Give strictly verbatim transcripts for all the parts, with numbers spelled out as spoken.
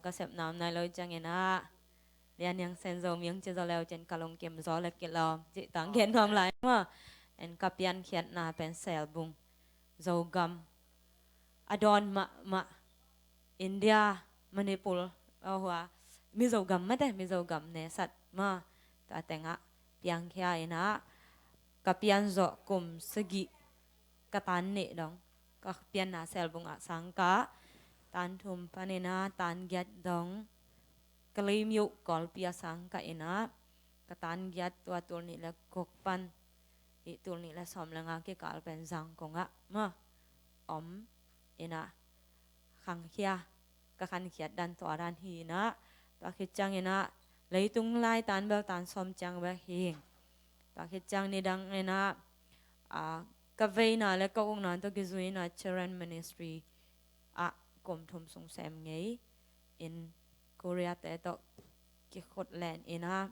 ka sepna om nai lo ciangin ah, Lian Niang Sen Zo Ming ci zaw leu cin ka lungkim zaw le kilawm cih tang gen nuam lai maw. En ka piankhiatna pen Selbung, Zogam, a dawn mahmah, India, Manipur, oh hua, Mizogam mate, Mizogam nesat maw. Tua tengah piangkhia in ah, ka pian zawh kum sagih, ka tan nih dong, ka pianna Selbung ah sangkah, tan thum panin ah tan giat dong, ka lim yuh Kawlpi ah sangkah in ah, ka tan giat tua tul nih le guk pan, hih tul nih le sawm le nga kikal pen Zangkong ah maw om in ah, khangkhia, ka khankhiat dan tua dan hi in ah, tua khit ciangin ah, leitung lai tan bel tan sawm ciang bek hi ing. Tua khit ciang nidang in ah, ah, ka veina le ka ukna tawh kizui in ah Children Ministry ah kum thum sung sem ngei in, Korea te tawh kikhut len in ah,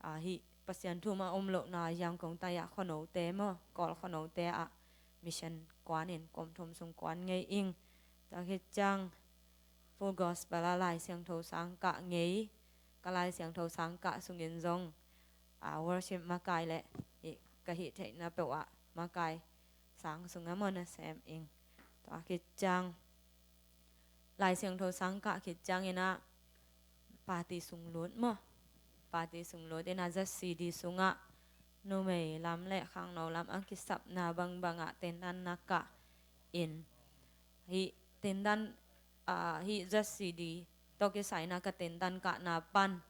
ah, hih Pasian thu a um lohna Yangon tai ah khuanote maw, Kawl khuanote ah mission kuan in kum thum sung kuan ngei ing. Tua khit ciang Full Gospel ah Lai Siangtho sangkah ngei, ka Lai Siangtho sangkah sungin zong, ah, worship makai le hih ka hih theihna peuh ah makai sang sungah maw na sem ing. Tua khit ciang Lai Siangtho sangkah khit ciangin ah party sung lut maw. Party sung lut in ah Z C D sungah numei lam le khangno lam a kisapna bangbang ah tendanna kah in, hih tendan, ah, hih Z C D tawh kisai in ah ka tendan kahna pan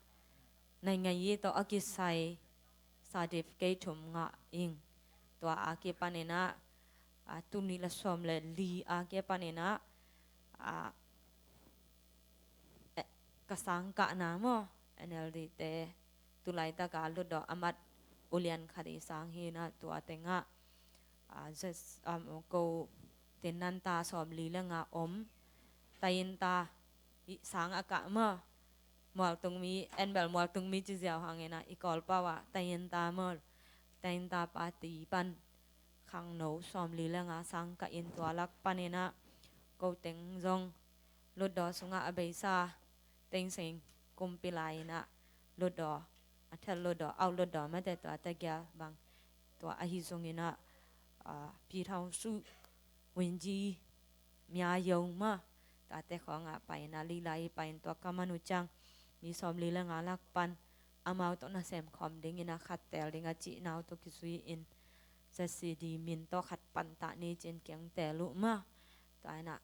Naingngayi tawh a kisai certificate thum ngah ing. Tua a kipanin ah, ah, tul nih le sawm le li a kipanin ah, ah, eh, ka sangkahna maw, N L D te, tu laitak a Hlutdaw a mat ulian khat i sang hi in ah, tua tengah, ah, zes, um, ko tendan ta sawm li le nga om, tainta i sang a kah maw, mualtung mi, en bel mualtung mi ci ziau hangin ah, i Kawlpau ah tainta maw, tainta party pan khangno sawm li le nga sangkah in, tua lak panin ah ko teng zong Hlutdaw sungah a beisa Thein Sein kumpi lai in ah Hlutdaw, a thel Hlutdaw, Auk Hlutdaw mate, tua tegel bang, tua ahi zongin ah, ah, Pi Thau Su, Win Ji, Mya Yo maw, tate khawng ah pai in ah, li lai pai in, tua ka man uh ciang mi sawm li le nga lak pan amau tawh na sem khawm dingin ah khat teel ding a cihna uh tawh kizui in Z C D min tawh khat pan ta ni ci-in keng teel uh maw. Tua in ah,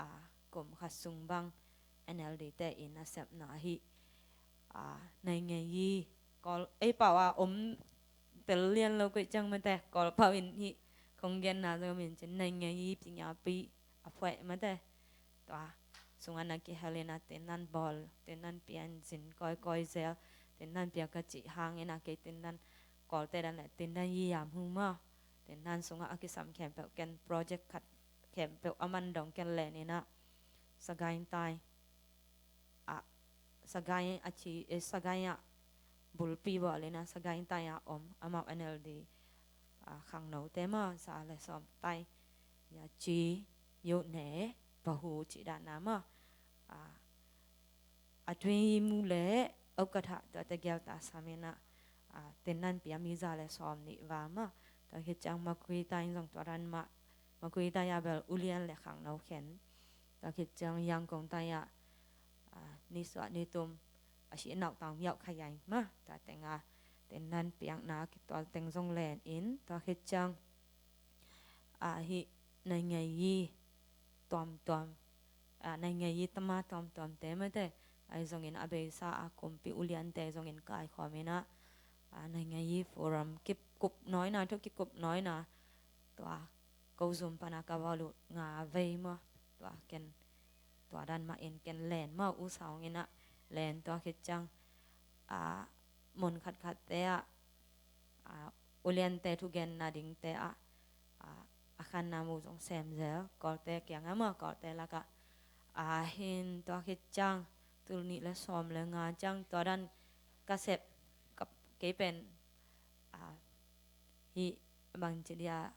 ah, kum khat sung bang N L D te i nasepna hih, ah, Naingngayi, Kawl, ei pau a om tel lian lo koih ciang mate, Kawlpau in hih kong genna zong min cin, Naingngayi ပညာပေးအဖွဲ့ mate, tua sungah na kihel in ah tendan bawl, tendan pia in zin kawikawi zel, tendan pia ka cih hangin ah kei tendan Kawlte dan le tendan ရေးရာမှူး maw, tendan sungah a kisam khempeuh ken, project khat khempeuh a man dong ken len in ah, Sagaing tai ah, Sagaing a ci, eh, Sagaing ah bulpi bawl in ah, Sagaing tai ah om amau N L D, ah, khangnote maw, za le sawm tai, ya ci, yo ne, bahu ci dan na maw, ah, a tui mu le, au ka tha, tua tegel ta sam in ah, ah, tendan pia mi za le sawm nih va maw. Tua khit ciang Magway tai in zong tua dan mah, Magway tai ah bel ulian le khangno khen. Tua khit ciang Yangon tai ah, ah, ni suah ni tum a si nau tang miau kha yai maw. Tua tengah tendan piakna kitual teng zong len in, tua khit ciang, ah, hih Naingngayi tuamtuam, ah, Naingngayi tama tuamtuamte mate, ahi zongin a beisa a kumpi uliante zongin kaikhawm in ah, ah, Naingngayi forum kikup nawina, thu kikup nawina, tua ko zum pan a ka bawl uh nga vei maw, tua ken, tua dan mah in ken len maw, u sawng in ah len, tua khit ciang, ah, mun khatkhatte ah, ah, uliante thugenna dingte ah, ah, a khanna mu zong sem zel, Kawlte kiangah maw, Kawlte lakah, ah, hin tua khit ciang tul nih le sawm le nga ciang tua dan ka sep, ka, kei pen, ah, hih bangci dia,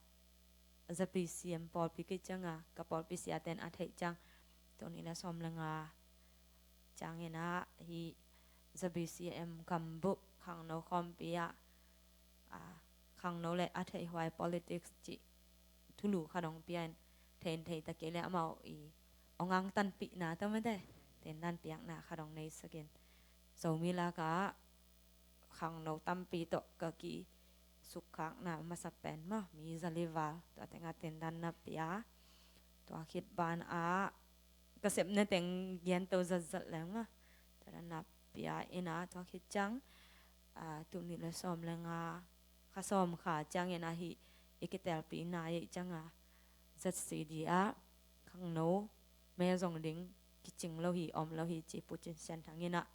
zapi siam pawlpi kei ciang a, ka pawlpi siaten a theih ciang, tul nih le sawm le nga ciangin ah hih Z B C M gambup khangno khawmpi ah, ah, khangno le a theihhuai politics cih thulu khat hong pia in, thei in thei ta kei le amau i hong angtanpihna tawh mate, tendan piakna khat hong neisak in. Zomi lakah khangno tampi tawh ka kisukkhakna masa pen maw, mi za li val, tua tengah tendan na pia. Tua khit ban ah ka sepna teng gen to zatzat leng maw, tua dan na pia in ah, tua khit ciang, ah, tul nih le sawm le nga, kha sawm kha ciangin ah hih i kitelpihna i ciang ah Z C D ah khangno me zong ding kicing lo hi, om lo hi ci Pu Cin Sian Thang in ah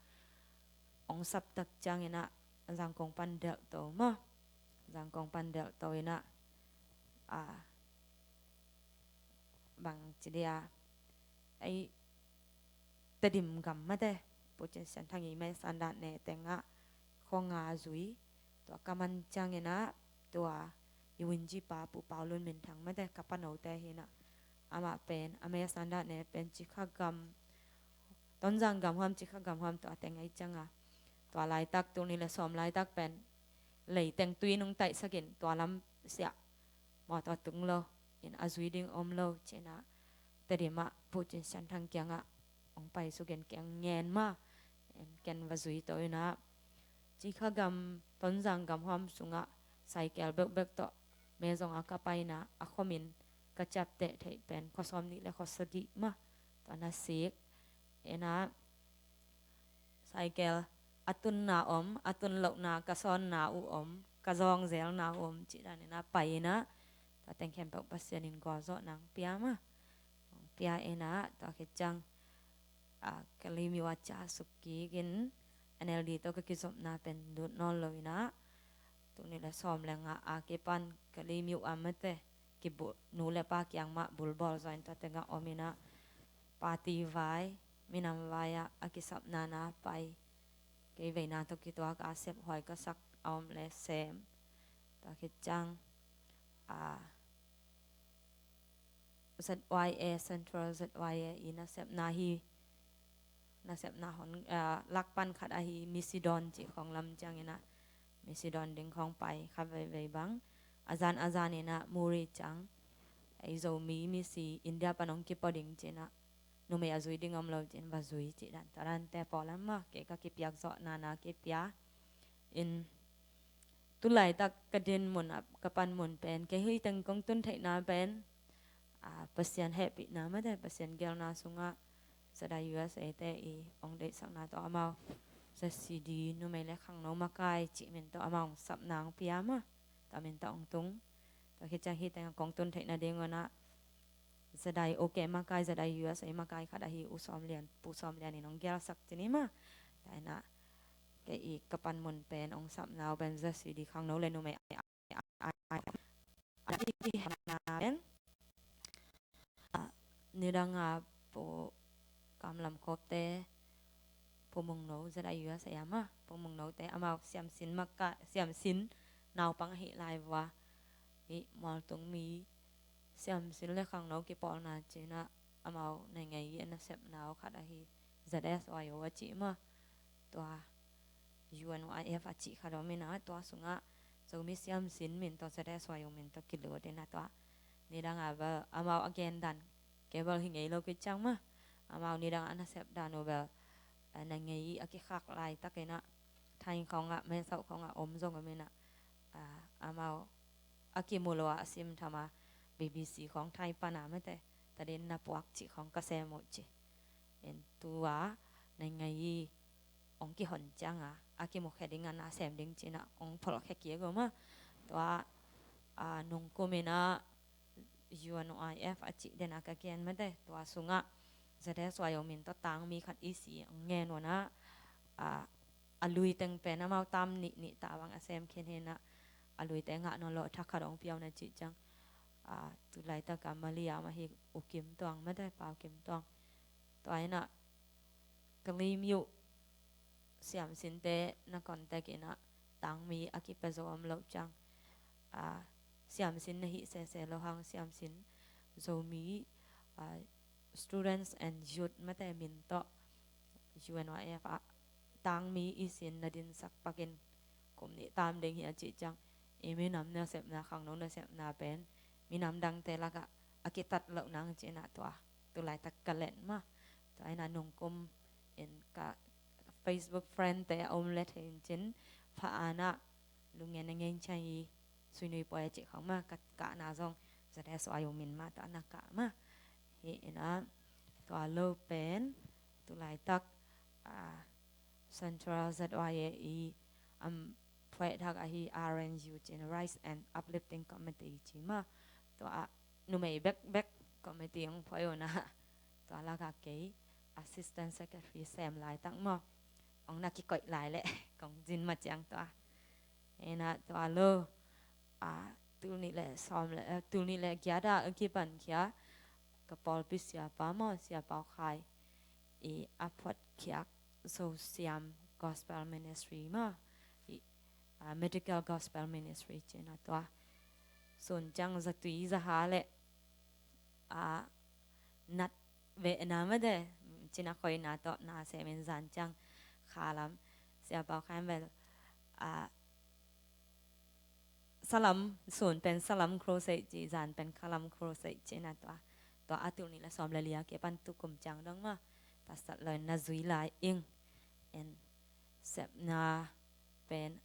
hong sap tak ciangin ah Zangkong pan delh to maw. Zangkong pan delh to in ah, ah, bang ci dia, ei, Tedim gam mate, Pu Cin Sian Thang i mei sandan ne tengah khua nga zui, tua ka man ciangin ah tua i win ji pa Pu Pau Lun Min Thang mate, ka panote hi in ah, amah pen a mei sandan ne pen Cikha gam, Tonzang gam huam, Cikha gam huam tua teng ahi ciang ah, tua laitak tul nih le sawm laitak pen lei teng tui nung taihsak in tua lam siah mawtaw tung lo in a zui ding om lo ci in ah Tedim ah Pu Cin Sian Thang kiangah hong pai suk in kei hong ngen maw, in ken va zui to in ah Cikha gam, Tonzang gam huam sungah cycle bekbek tawh me zong a ka pai in ah a khuamin ka ciapteh theih pen khua sawm nih le khua sagih maw, tua na sik in ah cycle a tunna om, a tun lohna ka sawnna uh om, ka zawng zelna uh om cih dan in ah pai in ah, tua teng khempeuh Pasian in gualzawhna hong pia maw. Hong pia in ah, tua khit ciang, ah, Kalaymyo ah cia suk kik in N L D tawh ka kizopna pen lut nawn lo in ah, tul nih le sawm le nga a kipan Kalaymyo ah mate, kibul, nu le pa kiang mah bulbawl zaw in tua tengah om in ah, party vai, minam vai ah a kisapna na pai, kei veina tawh kituak a sephuai ka sak a om le sem. Tua khit ciang, ah, Z Y A, Central Z Y A i nasepna hi, nasepna hon, ah, lak pan khat ahi Misidawn cih khawng lam ciang in ah, Misidawn ding khawng pai kha veivei bang, a zan a zan in ah muri ciang, ei Zomi misi India pan hong kipua ding ci in ah, numei a zui ding om lo ci in va zui cih dan, tua dante pawlam maw, kei ka kipiak zawhna na kipia in. Tu laitak ka din mun ah, ka pan mun pen, kei hih teng kong tun theihna pen, ah, Pasian hehpihna mate, Pasian gelna sungah Z I U S A te i hong deihsakna tawh amau Z C D, numei le khangno makai cih min tawh amau hong sapna hong pia maw, tua min tawh hong tung. Tua khit ciang hih teng kong tun theihna ding un ah Z I O K makai, Z I U S A makai khat ahi U Sawm Lian, Pu Sawm Lian in hong gelsak ci ni maw. Tua in ah kei i ka pan mun pen hong sapna uh pen Z C D, khangno le numei ai, ai, ai, ai, pen, ah, nidang a Pu Kam Lam Khop te, Pu Mung No, Z I U S A ah maw, Pu Mung No te amau siamsin makai, siamsin naupang ahi lai vua, i mualtung mi siamsin le khangno kipawlna ci in ah amau nei ngei i a nasepna uh khat ahi Z S Y O a cih maw, tua U N Y F a cih khat om in ah, tua sungah Zomi siamsin min tawh Z S Y O min tawh kilut in ah, tua nidang a bel amau a gen dan kei bel hi ngei lo kei ciang maw, amau nidang a nasep dan uh bel, ah, na ngei i a kikhak laitak in ah, Thai khawng ah, Mensauh khawng ah om zong om in ah, ah, amau a kimu lo a, a sim tham a, B B C khawng Thai pan a mate, tadin na puak cih khawng ka sem uh ci in, tua na ngei i hong kihon ciang a, a kimukhia ding a na sem ding ci in ah hong pholkhia kik uh maw. Tua, ah, nungkum in ah U N Y F a cih den a ka gen mate, tua sungah Z S Y O min tawh tangmi khat i si hong ngen un ah, ah, a lui teng pen amau tam nih nih ta bang a sem khin hi in ah, a lui teng ngah nawn lo, a thak khat hong pia un a cih ciang, ah, tu laitak a Malaysia mah hi U Kim Tuang mate, Pau Kim Tuang. Tua in ah Kalaymyo siamsinte na contact in ah tangmi a kipia zo om loh ciang, ah, siamsin na hih sese lo hang, siamsin Zomi, ah, students and youth mate min tawh U N Y F ah tangmi i sin na dinsak pakin kum nih tam ding hi a cih ciang, i minam nasepna, khangno nasepna pen minam dangte lakah a kitat loh nang cih na tua tulaitak ka let mah. Tua ina nungkum in ka Facebook friend te a om le thei in cin pha ana lungen a ngen chai i suinui poi a cih khang mah ka kahna zong Z S Y U min mah tua na kah mah. Hi ina tua lo pen tulaitak, ah, Central Z Y A i am phuaih thak ahi R N U cin Rise and Uplifting Committee ci mah. Tua ah numei bekbek committee ong phuaih una tua lakah kei Assistant Secretary sem laitak maw, ong na kikoih lai leh kong zin mah ciang tua. Ina tua lo, ah, tul nih le sawm le, eh, tul nih le giat ah a kipan khia ka pawlpi siapa maw, Sia Pau Khai i a phuatkhiak Zo Siam Gospel Ministry maw, i, ah, Medical Gospel Ministry cina tua. Sun ciang zatui zaha le, ah, nat ve na mah de, cina khoina tawh na semin zan ciang khalam Sia Pau Khai bel, ah, salam, sun pen salam crusade ci, zan pen khalam crusade cina tua. Tua a tul nih le sawm le li a kipan tu kum ciang dong mah pasal lo in na zui lai ing. En sepna pen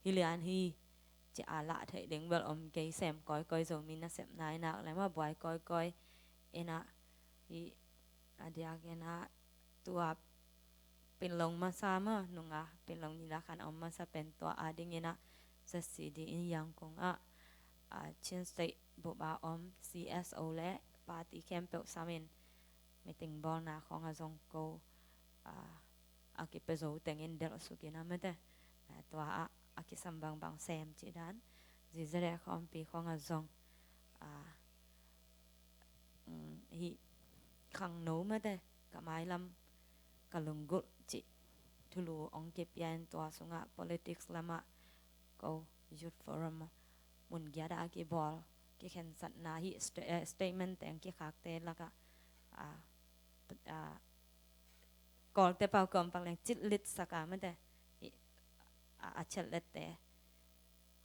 hi lian hi ci a lah theih ding bel om kei, sem kawikawi, Zomi nasepna i nak le mah buai kawikawi. Ina hi a diak ina tua pinlong masa mah nunga pinlong nila khan om masa pen tua a ding ina Z C D in Yangon ah, ah, Chin State bup a om C S O le party khempeuh samin meeting bawlna khawng a zong ko, ah, a kipia zo tengin delh suk ina mate, ah, tua ah a kisam bangbang sem cih dan. Zizade khawmpi khawng a zong, ah, um, hi khangno mate ka mailam ka lunggulh cih thulu ong kipia in tua sungah politics lamah ko Youth Forum mun giat ah a kibawl kikhensatna hi sta-, eh, statement teng kikhakte lakah, ah, ah, Kawlte pau kawm pak leng citlit saka mate hi, a, a chelh lette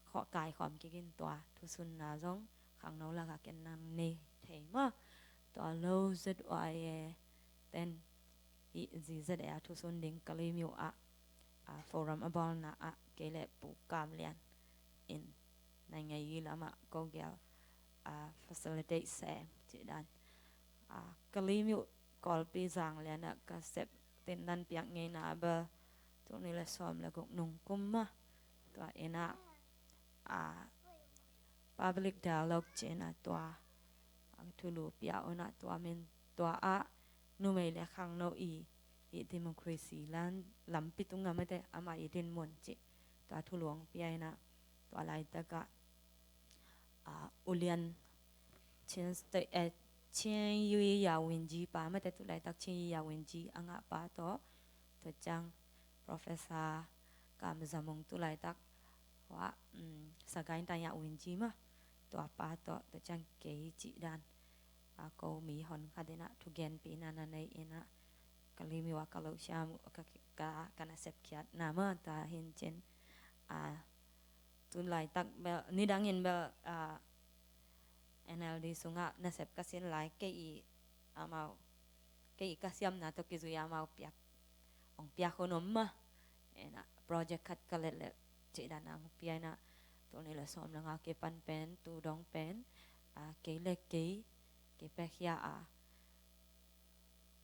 khawh kai khawm kikin tua thusunna zong khangno lakah ken nang nei thei maw. Tua lo Z Y A ten hi Z Z A a thusun ding Kalaymyo ah, a, forum a bawlna ah kei le Pu Kam Lian in nai ngai i lamah ko gel, a, facilitate sem cih dan. A, Kalaymyo Kawlpi Zang Lian ah ka sep tindan piak ngeina bel tul nih le sawm le guk nung kum mah tua ina, a, public dialogue cihna tua, a, thulu pia una tua min tua ah numei le khangno i, i democracy lan lampi tunga mate ama i dinmun cih tua thulu ong pia ina tua laitakah, a, ulian Chin State, eh, Chin Yui Yawinji pa mate tu laitak Chin Yui Yawinji a ngah pa tawh tua ciang Professor Kam Za Mung tu laitak hua, um, Sagaing Tang Yawinji mah tua pa tawh tua ciang kei cih dan. A, ko mi hon khat ina thugenpina na nei ina Kalaymyo a ka lo siam ka, ka, ka na sepkhiatna mah ta hin cin. A, tu laitak bel nidangin bel, a, N L D sungah nasep ka sin lai kei i amau kei i ka siamna tawh kizui amau piak ong piak hun om mah. Ina project khat ka let le cih dan ang pia ina tul nih le sawm le nga kipan pen tu dong pen, a, kei le kei kipekhia a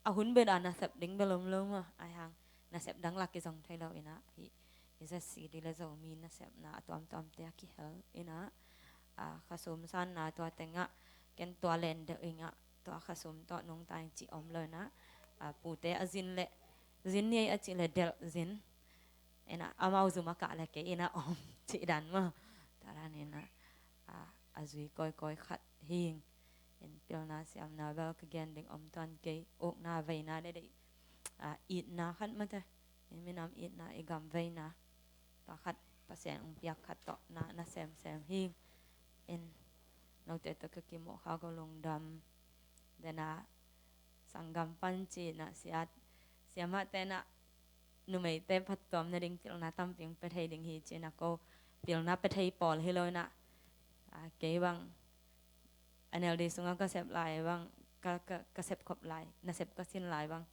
a hun bel a nasep ding bel om lo mah ai hang nasep dang lak kizong thei lo ina hi. I Z C D le Zomi nasepna a tuamtuamte a kihel ina, a, khasum sanna tua tengah ken tua len deuh ina tua khasum tawh nungta in cih om lo ina, a, pute a zin le zin ni a cih le delh zin ina amau zum a kah le kei ina om cih dan mah. Tua dan ina, a, a zui kawikawi khat hing. In pilna siamna bel ka gen ding om tuan kei, ukna veina deih deih, a, itna khat mate. In minam itna i gam veina tua khat Pasian ong piak khat tawh na, na semsem hing. In note tawh ka kimuh kha ko lungdam dena sanggam pan cihna siat Siamahte in ah numeite phattuam nading pilna tampi hong pia thei ding hi ci-in ah ko pilna pia thei pawl hi lo in ah, a, kei bang N L D sungah ka sep lai bang, ka, ka, ka sep khop lai, nasep ka sin lai bang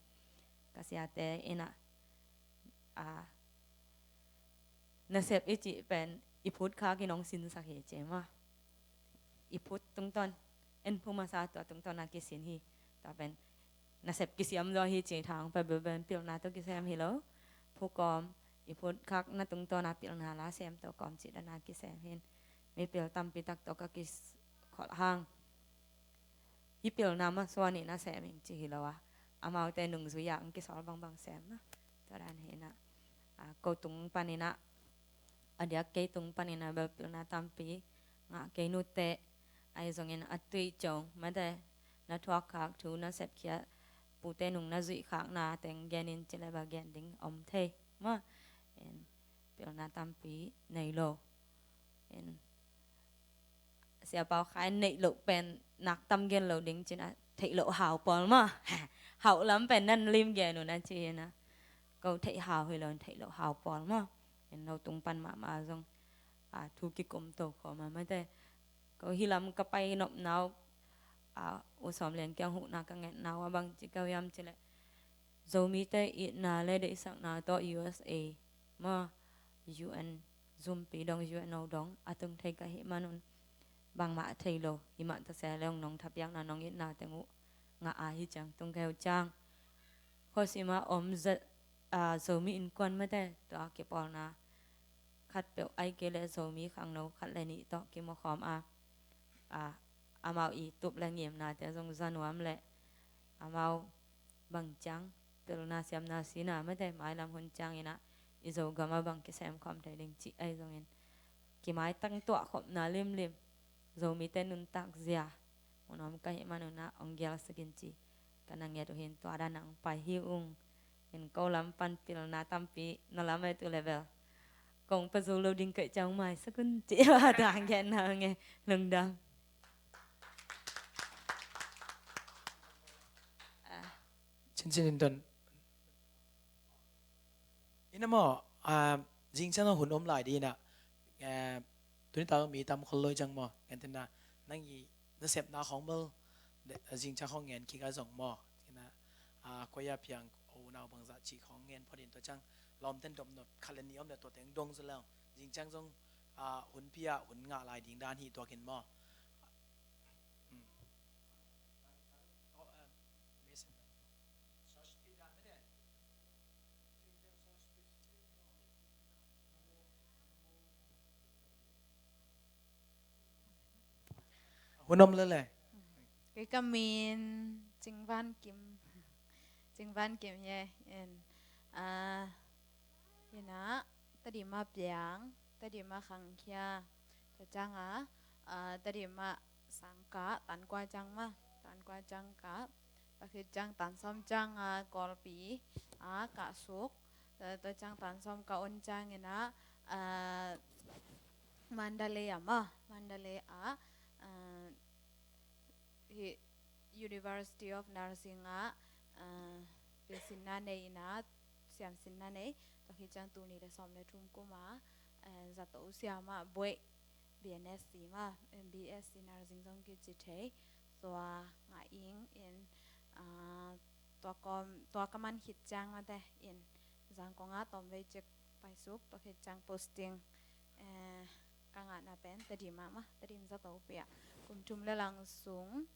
ka siate in ah, a, nasep i cih pen i phut khak in hong sinsak hi ci mah. I phut tungtawn, en phu masa tua tungtawn a kisin hi. Tua pen nasep kisiam zaw hi ci thang pa bilben pilna tawh kisem hi lo. Phu kawm, i phut khak na tungtawn a pilna la sem tawh kawm cih dan a kisem hin. Mipil tampi tak tawh ka kis kholh hang hih pilna mah suan in a sem ing ci hi lo a, amaute nungzui a ang kisawl bangbang sem na. Tua dan hi in ah, a, ko tung pan in ah, a diak kei tung pan in ah bel pilna tampi ngah kei nute, ahi zongin a tui cong mate na thuak khak thu na sepkhia pute nung na zuih khakna teng gen in ci le bel gen ding om thei mah. En, pilna tampi nei lo. En, Sia Pau Khai neih loh pen nak tam gen lo ding ci-in ah theih loh hau pawl maw. Hauh lam pen nan lim gen uh na ci-in ah. Ko theih hau hi lo in theih loh hau pawl maw. En, no tung pan mahmah zong, a, thu kikum to khawm a mate. Ko hih lam ka pai nopna uh, a, U Sawm Lian kiang huhna ka ngetna uh a bang ci ka hiam ci leh Zomite itna le deihsakna tawh U S A maw, U N zumpi dong, U N O dong a tung thei ka hih manun bangmah thei lo. Hih mah ta se leng nong thapiakna nong itna teng uh ngah a hi ciang tung kei uh ciang. Khuasim a om zat, a, Zomi innkuan mate tua kipawlna khatpeuh ahih kei leh Zomi khangno khat le nih tawh kimukhawm a, a, amau i tup le ngimnate zong za nuam leh amau bang ciang pilna siamna sihna mate mailam hun ciangin ah i Zogam ah bang kisem khawm thei ding cih ahi zongin kimaitang tuah khopna limlim, Zomite nuntak zia mun om ka hih manun ah hong gialsak in ci ka na nget uh hi in tua dan ah hong pai hi ung. In ko lam pan pilna tampi na lam a tu level kong pia zo lo ding ka hih ciang maisak un ci a dang gen na nge lungdam. Ah. Cincin in don. Ina maw, ah, zing ciang hun om lai ding ina, eh, tuni tak mi tam khol lo ciang maw, ngen tin na, nang i nasepna khong bel, de, zing ciang khong ngen kik a zong maw, ina, ah, koi a piang, o nau bangzah ci khong ngen phot in tua ciang, lawm ten dom nop, khat le nih om le tua teng dong zaw leng, zing ciang zong, ah, hun pia, hun ngah lai ding dan hi tuak in maw. Hmm. Hun om lele. Kei ka min Cing Van Kim. Cing Van Kim hi e. En, ah, ina, Tedim a piang, Tedim a khangkhia. Tua ciang a, ah, Tedim a sang kah, tan kua ciang mah, tan kua ciang kah. Tua khit ciang tan sawm ciang a Kawlpi a kah suk. Tua, tua ciang tan sawm kah on ciangin a, ah, Mandalay a mah, Mandalay a, ah, hi University of Nursing ah, ah, pilsinna nei ina, siamsinna nei. Tua khit ciang tul nih le sawm le thum kum a, ah, zato siam ah buaih B N S C mah, M B S C nursing zong kici thei. Tua ngah ing in, ah, tua kawm, tua ka man khit ciang mate in Zangkong ah tawmvei cik paisuk, tua khit ciang posting, eh, ka ngahna pen Tedim ah mah, Tedim zato pi ah kum thum le lang sung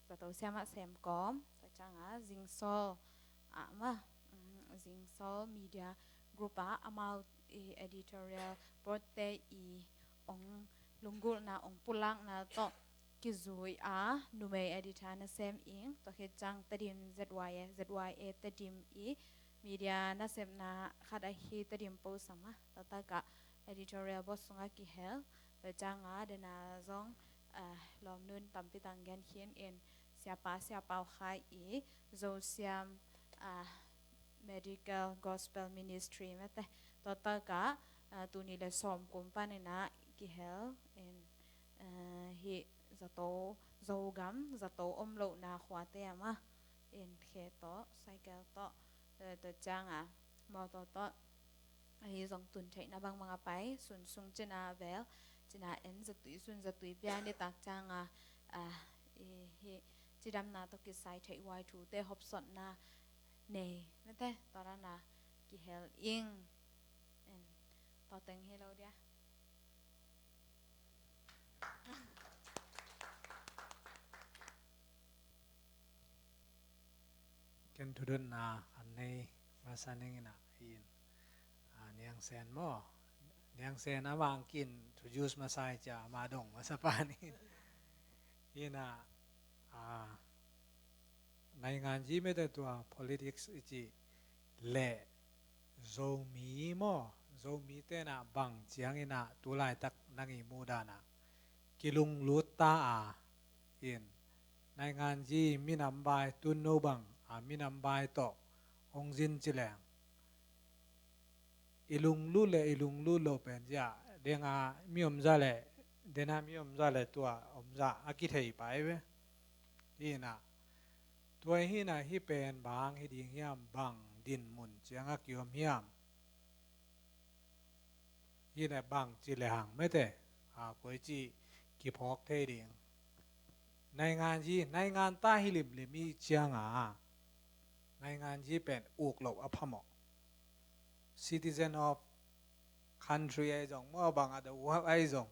zato siam ah sem kawm. Tua ciang a Zingsawl ah mah, mm, Zingsawl Media Group ah amau i editorial board te i ong lunggulhna, ong pulakna tawh kizui a numei editor na sem ing. Tua khit ciang Tedim Z Y A, Z Y A Tedim i media nasepna khat ahi Tedim Post ah mah, tua tak ah editorial board sungah kihel. Tua ciang a dena zong, ah, lawmnu in tampi tak gen khin in Siapa, Sia Pau Khai i Zosiam, ah, Medical Gospel Ministry mate. Tua tak ah, ah, tul nih le sawm kum panin a kihel in, ah, hih zato, Zogam zato om lohna khuate ah mah in khe tawh, cycle tawh, Tua, tua cianga mawtaw tawh ahi zong tun theihna bangbang a pai, sun sung cina vel, cina en zatui, sun zatui pia nitak cianga, ah, i, hi, cidamna tawh kisai theih huai thute hopsotna nei mete, tua dana kihel ing. En, tua teng hi lo dia. Ken thudotna an nei masa ning ina in, ah, Niang Sen maw? Niang Sen amah ang kin introduce masa i cia ama dong masa pan in. Ina, ah, naingan ji mete tua politics i ci le Zomi maw? Zomi tena bang ciang ina tu laitak nang i mudana kilunglut ta a in naingan ji minam bai tun no bang a minam bai tawh ong zin ci leng i lunglut le i lunglut lo pen zia denga mi om za le dena mi om za le tua om za a kithei pai ve. Hina tua hina hi pen bang hi ding hiam, bang din mun cianga kiom hiam? Hina bang ci le hang mete, a, koi ci kiphawk thei ding? Naingan ji, naingan ta hi limlim i cianga naingan ji pen uk lo a phamawh. Citizen of country ai zong maw, bang a the world ai zong,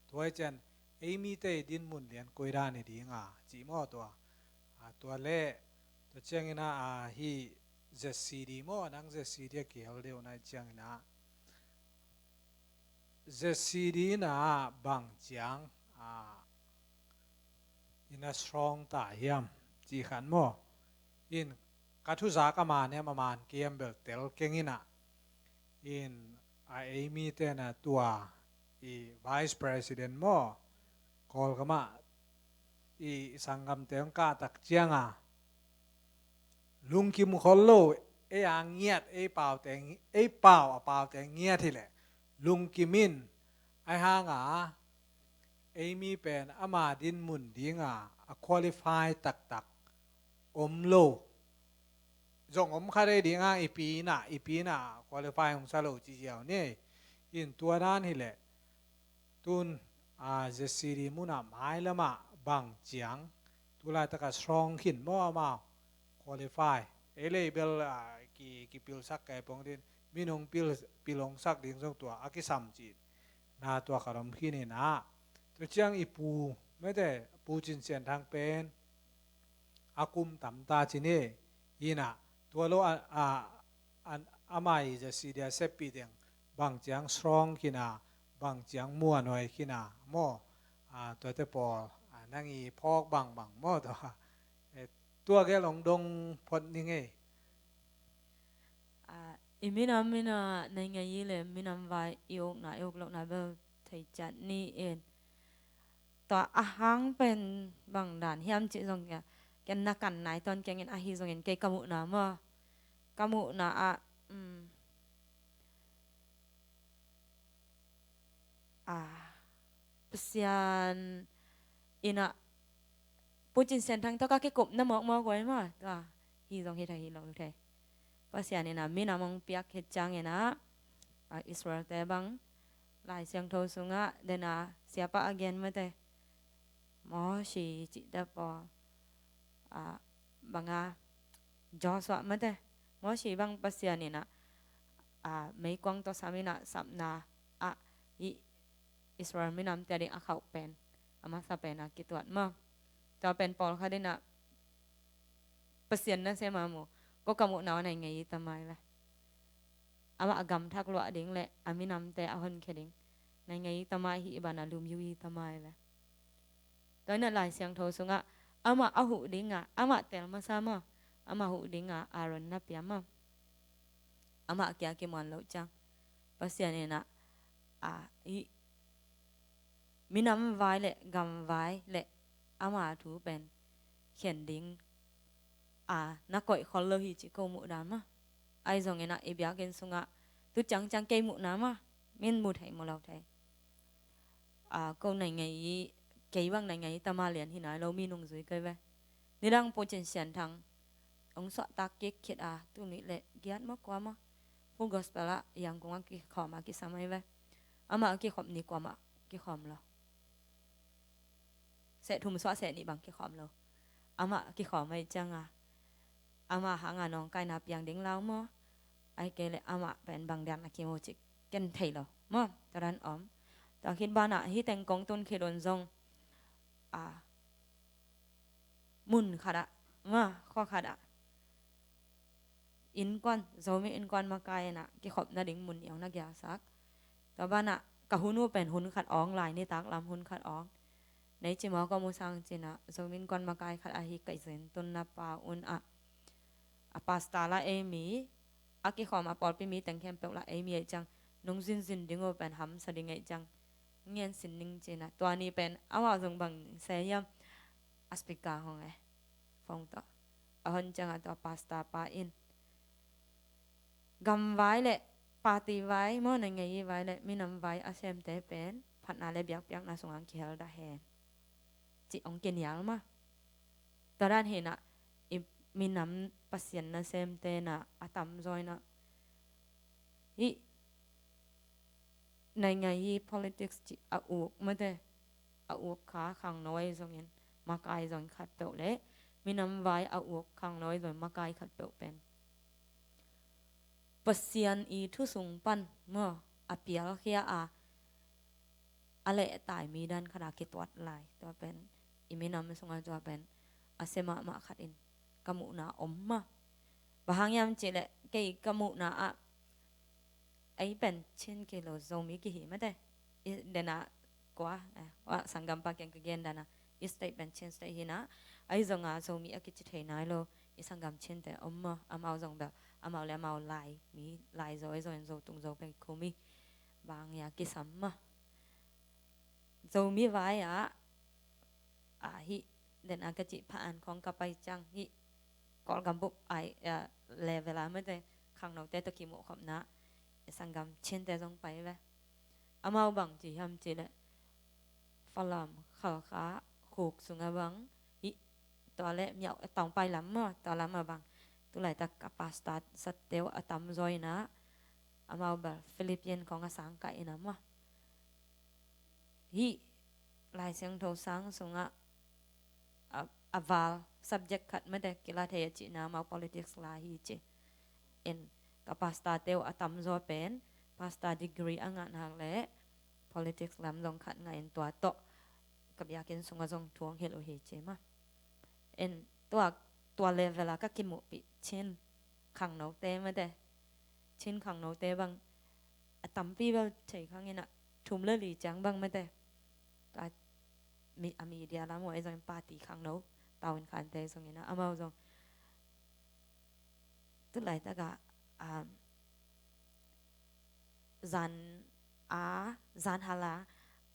tua i cian ei mite i din mun lian koi dan i dinga ci maw tua. A, tua le tua ciangina, a, hi Z C D maw, nang Z C D a kihel deuh na i ciangina Z C D na bang ciang, a, ina strong ta hiam ci khan maw? In ka thuzak a man hiam a man kiam bel tel keng ina. In a ei mite na tua i vice president maw, Kawlgama i sanggamte ang kah tak cianga lungkim khol lo, ei a ngiat, ei paute, ei pau a paute ngiat hileh lungkim in, ai hanga ei mi pen ama din mun dinga a qualify taktak om lo. Zong om kha dei dinga i pina, i pina qualify hong sa lo ci ziau ni. In tua dan hileh tun, a, Z C D muna mailama bang ciang tu laitaka strong khin maw amau qualify? Ei lei bel, a, ki, kipilsak kai pong din, min hong pil, pil hong sak ding zong tua a kisam ci na tua ka lom khin ina. Tua ciang i pu mete, Pu Cin Sian Thang pen a kum tam ta ci ni. Ina tua lo a, a, a, ama i Z C D a seppi deng bang ciang strong kina, bang ciang muanhuai kina maw? A, tuate pawl, a, nang i phawk bangbang maw tua? E, tua gel ong dong phot ni ngei. A, i minam ina nei ngei i le minam vai i ukna i uk lohna bel thei ciat ni in. Tua a hang pen bang dan hiam cih zong kia, ken na kan nai tawn kengin ahi zongin kei ka muhna maw, ka muhna ah, um, a, Pasian ina Pu Cin Sian Thang tawh ka kikupna mawkmawk huai maw, tua hi zong hi thei hi lo thei. Pasian ina minam ong piak khit ciang ina, a, Israel te bang Lai Siangtho sungah dena siapa a gen mate, Mosi cihte pawl, a, banga Joshua mate, Mosi bang Pasian ina, a, meikuang tawh sam ina sapna ah i Israel minamte a ding a khauh pen a masa pen a kituat maw? Tua pen pawlkhat ina Pasian nasem a mu, ko ka muhna uh a nei ngei i tamai ve. Amah a gamthak luah ding le a minamte a honkhia ding nei ngei i tamai hi i ban a lum yu i tamai ve. Tua ina Lai Siangtho sungah amah a huh dinga, amah tel masa maw, amah huh dinga Aaron na pia maw? Amah kia kimuan loh ciang Pasian ina, a, i minam vai le gam vai le ama thu pen khen ding, a, na koih khol lo hi ci ko muh dan maw? Ai zong ina i biakinn sungah tu ciangciang kei muhna maw, min mu thei mu lo thei, a, ko nei ngei i, kei bang nei ngei i tamai lian hi nai lo, mi nungzui kei ve. Nidang Pu Cin Sian Thang hong suahtak kik khit a, tul nih le giat maw kua maw, Full Gospel ah Yangon ah kikhawm a kisam ahi ve. Amah a kikhop ni kuamah kikhawm lo. Seh thum suah seh nih bang kikhawm lo. Amah kikhawm ahi cianga, amah hanga nawngkaina piang ding lau maw, ahih kei leh amah pen bang dian a kimu cih ken thei lo maw. Tua dan om. Tua khit banah hih teng kong tun khit un zong, a, mun khatah maw, khua khatah innkuan, Zomi innkuan makai inah kikhop nading mun i hong na gialsak. Tua banah ka hun uh pen hun khat awng lai, nitak lam hun khat awng. Nei ci maw, ka mu sang cinah Zomi innkuan makai khat ahi ka zen tunna pa un ah, a pastor la ei mi, a kikhawm a pawlpi mi teng khempeuh la ei mi ahi ciang, nong zinzin ding uh pen hamsa ding ahi ciang ngen sin ning cinah, tua ni pen amau zong bang se hiam, a speaker hong e, phone tawh a hon cianga tua pastor pa in, gamvai le party vai maw, na ngei vai le minam vai a semte pen phatna le biakpiakna sungah kihel dah hen, cih hong kinial mah. Tua dan hinah i minam Pasian nasemte na a tamzaw inah hih naingai hi politics cih a uk mate, a uk kha khangno ahi zongin makai zong khatpeuh le minam vai a uk khangno ahi zongin makai khatpeuh pen Pasian i thu sung pan maw, a pialkhia a, a lehtai mi dan khat a kituat lai. Tua pen i minam sungah tua pen a sia mahmah khat in ka muhna om mah. Bang hang hiam cihleh kei ka muhna ah ei pen Chin kei lo Zomi kihi mate. I dena kua, eh, wa sanggampa kiang ka gen dana, i state pen Chin state hinah, ahi zonga Zomi a kici thei nai lo. I sanggam Chinte om maw, amau zong bel amau le amau lai mi, lai Zo, ahi zongin Zo tung Zo pen khumi bang ia kisam mah. Zomi vai ah, a hih dena ka cih pha an khong ka pai ciang hih Kawlgam bup ai, a, level a mate khangnote tawh kimuh khopna, i sanggam Chinte zong pai ve. Amau bang ci hiam cihleh Falam, Khalkha khuk sungah bang, hih tua le Myauk, Tawngpai lam maw, tua lamah bang tulaitak a pastor sateu a tamzaw inah, amau bel Philippine khong a sang kah inah maw. Hih Lai Siangtho sang sungah a, a val subject khat mate kila thei a cihna amau politics la hi ci. In ka pastor teu a tamzaw pen pastor degree a ngah nak le politics lam zong khat ngah in tua tawh ka biakinn sungah zong thu hong hilh uh hi ci mah. In tua, tua level a ka kimuhpih Chin khangnote mate, Chin khangnote bang a tampi bel thei khang inah thum le li ciang bang mate. Tua mi, a media lam uh ahi zongin party khangno, tavuan khante zong inah amau zong tulaitak ah, um, zan a, zan hala,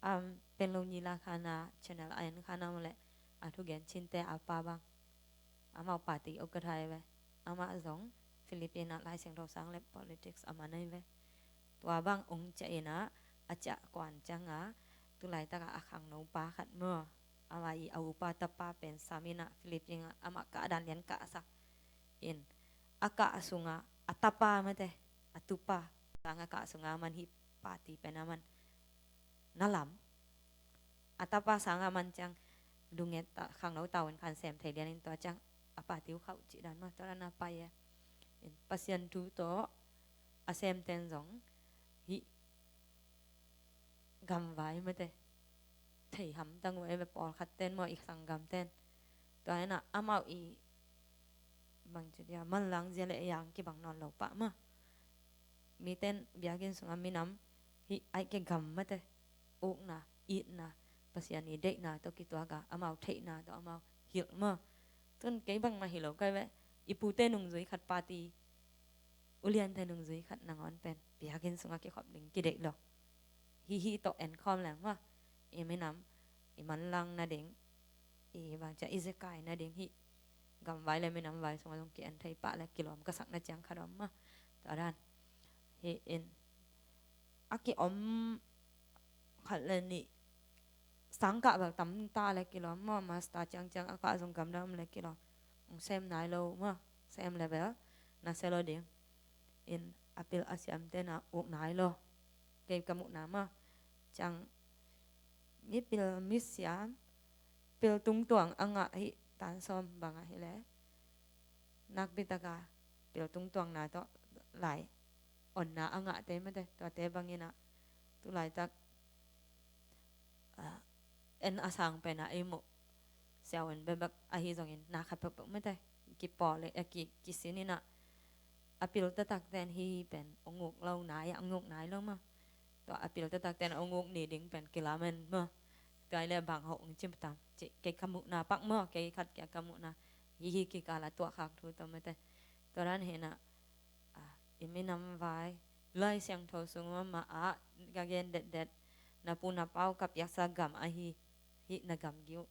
um, Penlo Nyi La Khan a channel a en khan a om leh a thugen Chinte a pa bang, amau party uk ka thai ve. Amah zong Philippine ah Lai Siangtho sang le politics a man ahi ve. Tua bang ong ciah inah a ciah kuan cianga tulaitak a a khangno pa khat maw, amah i a upa tapa pen sam inah Philippine ah amah kah dan lian kahsak in, a kah sunga a tapa mate, a tupa sang a kah sunga man hih party pen a man na lam. A tapa sanga man ciang lunget ta, khangno tavuan khan sem thei lianin tua ciang a party uh khauh cih dan maw, tua dan a pai e. In Pasian thu tawh a semten zong hih gamvai mate thei hamtang uh e ve, pawlkhat ten maw, i sanggam ten. Tua inah amau i bang ci dia, manlang zia le ei ang kibang nawn lo pah mah. Miten biakinn sungah minam hih aih kei gam mate ukna, itna, Pasian i deihna tawh kituak a, amau theihna tawh amau hilh mah. Tun kei bangmah hi lo kai ve. I pute nungzui khat, party uliante nungzui khat nangawn pen biakinn sungah kikhop ding kideih lo. Hih, hih tawh en khawm leng mah. I minam i manlang nading, i bangcia i zekai nading hih gamvai le minam vai sungah zong ki-en thei pah le kilawm ka sakna ciang khat om mah. Tua dan hi in a ki-om khat le nih sangkah bel tam ta le kilawm maw, master ciangciang a kah zong gamdang om le kilawm. Ong sem nai lo maw, sem level na selo ding. In a pil a siamte na uk nai lo. Kei ka muhna mah. Ciang mipil misiam pil tungtuang a ngah hi tan sawm bang ahi le. Nakpi taka pil tungtuang na tawh lai onna a ngahte mate tuate bangin ah tulaitak ah, en a sang pen a ei muh siau en bebek ahi zongin na khat pekpek mate kipawl le a ki, kisin in ah a pil taktak ten hi pen ong uk lo nai a ong uk nai lo ma. Tua a pil taktak ten ong uk ni ding pen kilamen ma. Tua ile bang ho ong cim tam ci kei ka muhna pak ma kei khat kia ka muhna hi hi kikala tua khak thu to mate. Tua dan hi na ah, i minam vai Lai Siangtho sung mama ah ka gen detdet na pu na pau ka piaksa gam ahi hi na gam giu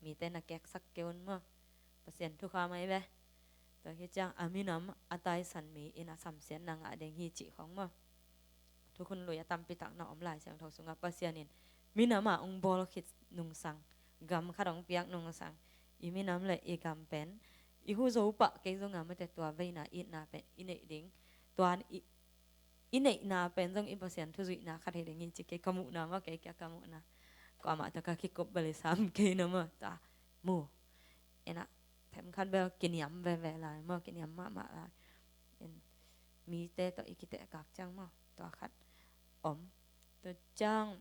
mite na keksak keun ma. Pasian thu kha mai ve. Tua hi ciang a minam a taisan mi in a samsiat na ngah ding hi cih khong ma. Thukhun lui a tampi tak na om Lai Siangtho sungah Pasian in minam a ong bawl khit nungsang gam khat ong piak nungsang i minam le i gam pen i hu zo pah kei zonga mate tua veina itna pen i neih ding. Tuan i, i neihna pen zong i Pasian thuzuihna khat hi ding hi ci kei ka muhna ma kei kia ka muhna. Kuamah taka kikup balisam kei na ma ta mu. Ena themkhat bel kiniam veve lai ma kiniam mahmah lai. In mite tawh i kiteh kak ciang ma tua khat om. Tua ciang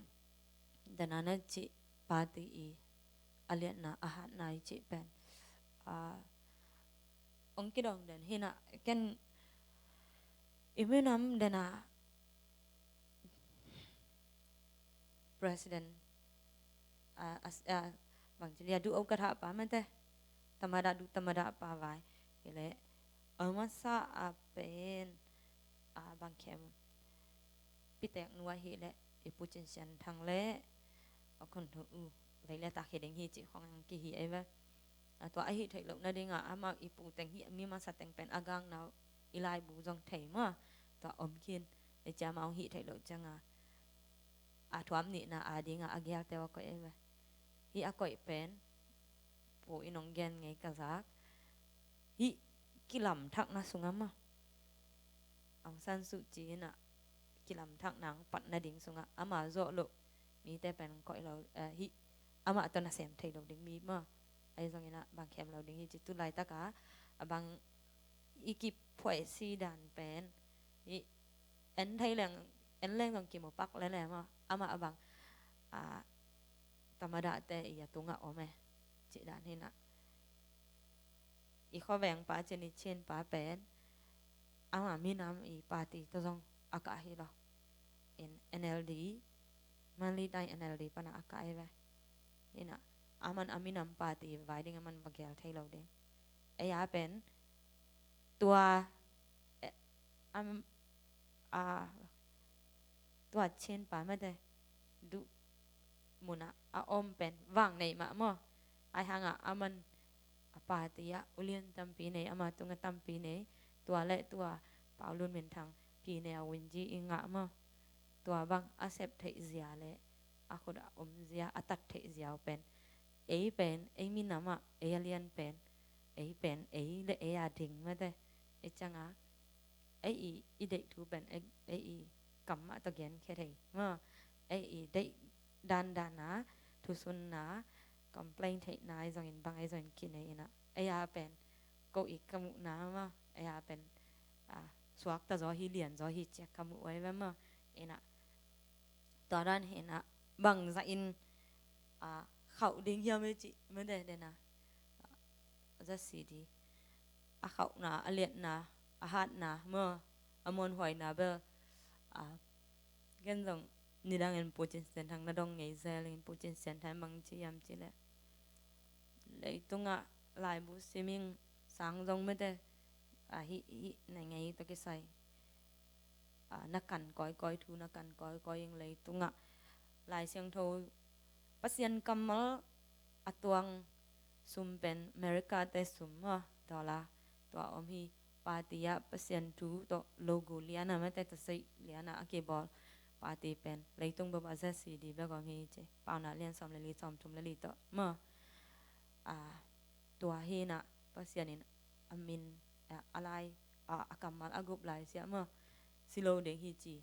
dana na cih party i a liatna a hatna i cih pen ah, ong kidong den hi na ken i minam dana president ah, as, ah, bang ci lia du au ka tha pa mate tamada du tamada pa vai hi le a masa a pen ah, bang khem pitek nu ahi le i Pu Cin Sian Thang le a khun thu u vei le tak hi ding hi cih khong ang ki hi ei ve. A tua ahi theih loh na ding a amau i pu teng hi mi masa teng pen a gang nau i lai bu zong thei ma tua om khin. Ei cia mau hi theih loh ciang a a thuam nihna a ding a a gial teu a koih ei ve. Hi a koih pen pu i nong gen ngei ka zak hi kilam thak na sung ama Aung San Suu Kyi in ah kilam thak nang pat na ding sungah ama zawh loh mite pen koih lo eh, hi ama tawh na sem thei lo ding mi ma. Ahi zongin ah bang khem lo ding hi ci tu laitak a a bang i kiphuaih si dan pen hi en thei leng en leng zong kimu pak le le ma ama a bang a tamadahte i a tungah om e cih dan hi na. I khuaveng pa cin i Chin pa pen ama minam i party tawh zong a kah hi lo. In N L D Manli tai N L D pana a kah hi ve. Hi na aman a minam party vai ding aman va gel thei lo ding. Ei a pen tua eh, am a tua Chin pa mate duh munah a om pen vang nei mah maw. Ai hangah aman a party ah ulian tampi nei ama tunga tampi nei tua le tua Paulun Minthang pi nei a win ji i ngah maw. Tua bang a sep theih zia le a khut a om zia a tat theih zia uh pen ei pen ei minamah ei a lian pen ei pen ei le ei a ding mate ei canga ei i i deih thu pen ei i kam mah tawh genkhia thei maw. Ei i deih dandan a thusunna complain theihna ei zongin bang ei zongin kinei inah ei a pen ko i ka muhna maw ei a pen suakta zaw hi lian zaw hi ciak ka muh ei ve maw. Inah tua dan hinah bangzah in khauh ding hiam ei cih mede dena. Za si di a khauhna a liatna a hatna maw a muanhuaina bel gen zong nidangin Pu Cin Sian Thang na dong ngei zelin Pu Cin Sian Thang bang ci hiam ci le leitungah laibu siming sang zong mede a hih hih na ngei tawh kisai na kan kawikawi thu na kan kawikawi ing leitungah Lai Siangtho Pasian kammal a tuang sum pen America te sum maw dollar tua om hi. Party ah Pasian thu tawh logo liana mate tawh sei liana a kibawl party pen leitung baba Z C D bek om hi ci pauna lian sawm le li sawm thum le li tawh maw. Tua hinah Pasian in a min a lai, a, a kammal a gup lai siah maw, si lo ding hi ci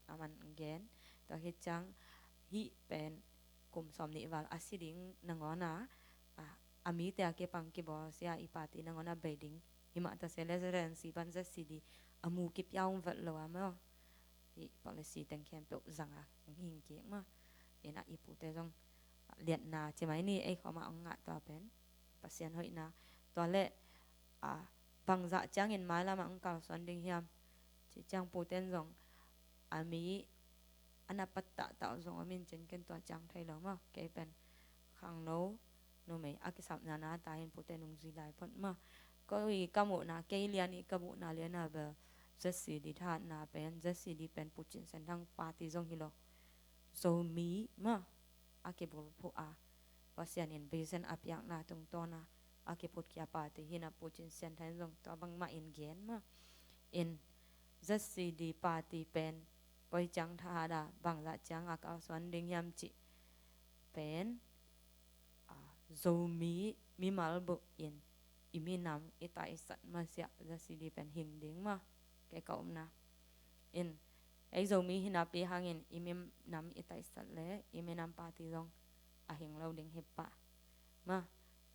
a man gen. Tua hi ciang hih pen kum sawm nih val a si ding nangawn a, a, a mite a kipang kibawl sia i party nangawn a bei ding hi mah ta se le, Z N C pan Z C D a mu kip ya ung vet lo a maw. Hih policy teng khempeuh zang a hing kik maw. Ina i pute zong liatna ci mai ni, ei khawm a ong ngah tua pen Pasian hoihna. Tua leh a, bangzah ciangin mailam ah ong kalsuan ding hiam ci ciang puten zong a mi a na pat tahtah zong om in cin ken tua ciang thei lo maw. Kei pen khangno numei a kisapna na ta hin pute nung zui lai phot maw. Ko i ka muhna, kei lian i ka muhna lian a bel Z C D thahatna pen, Z C D pen Pu Cin Sian Thang party zong hi lo, Zomi maw a kibulphuh a, Pasian in vision a piakna tungtawn a a kiphutkhia party hi na, Pu Cin Sian Thang zong tua bangmah in gen maw. In Z C D party pen koi ciang thahat a, bangzah ciang a kalsuan ding hiam cih pen a, Zomi mimal buh in i minam i taisat masiah Z C D pen hing ding maw. Kei ka upna in ei Zomi hi napi hangin i minam i taisat le i minam party zong a hing lo ding hi pah maw.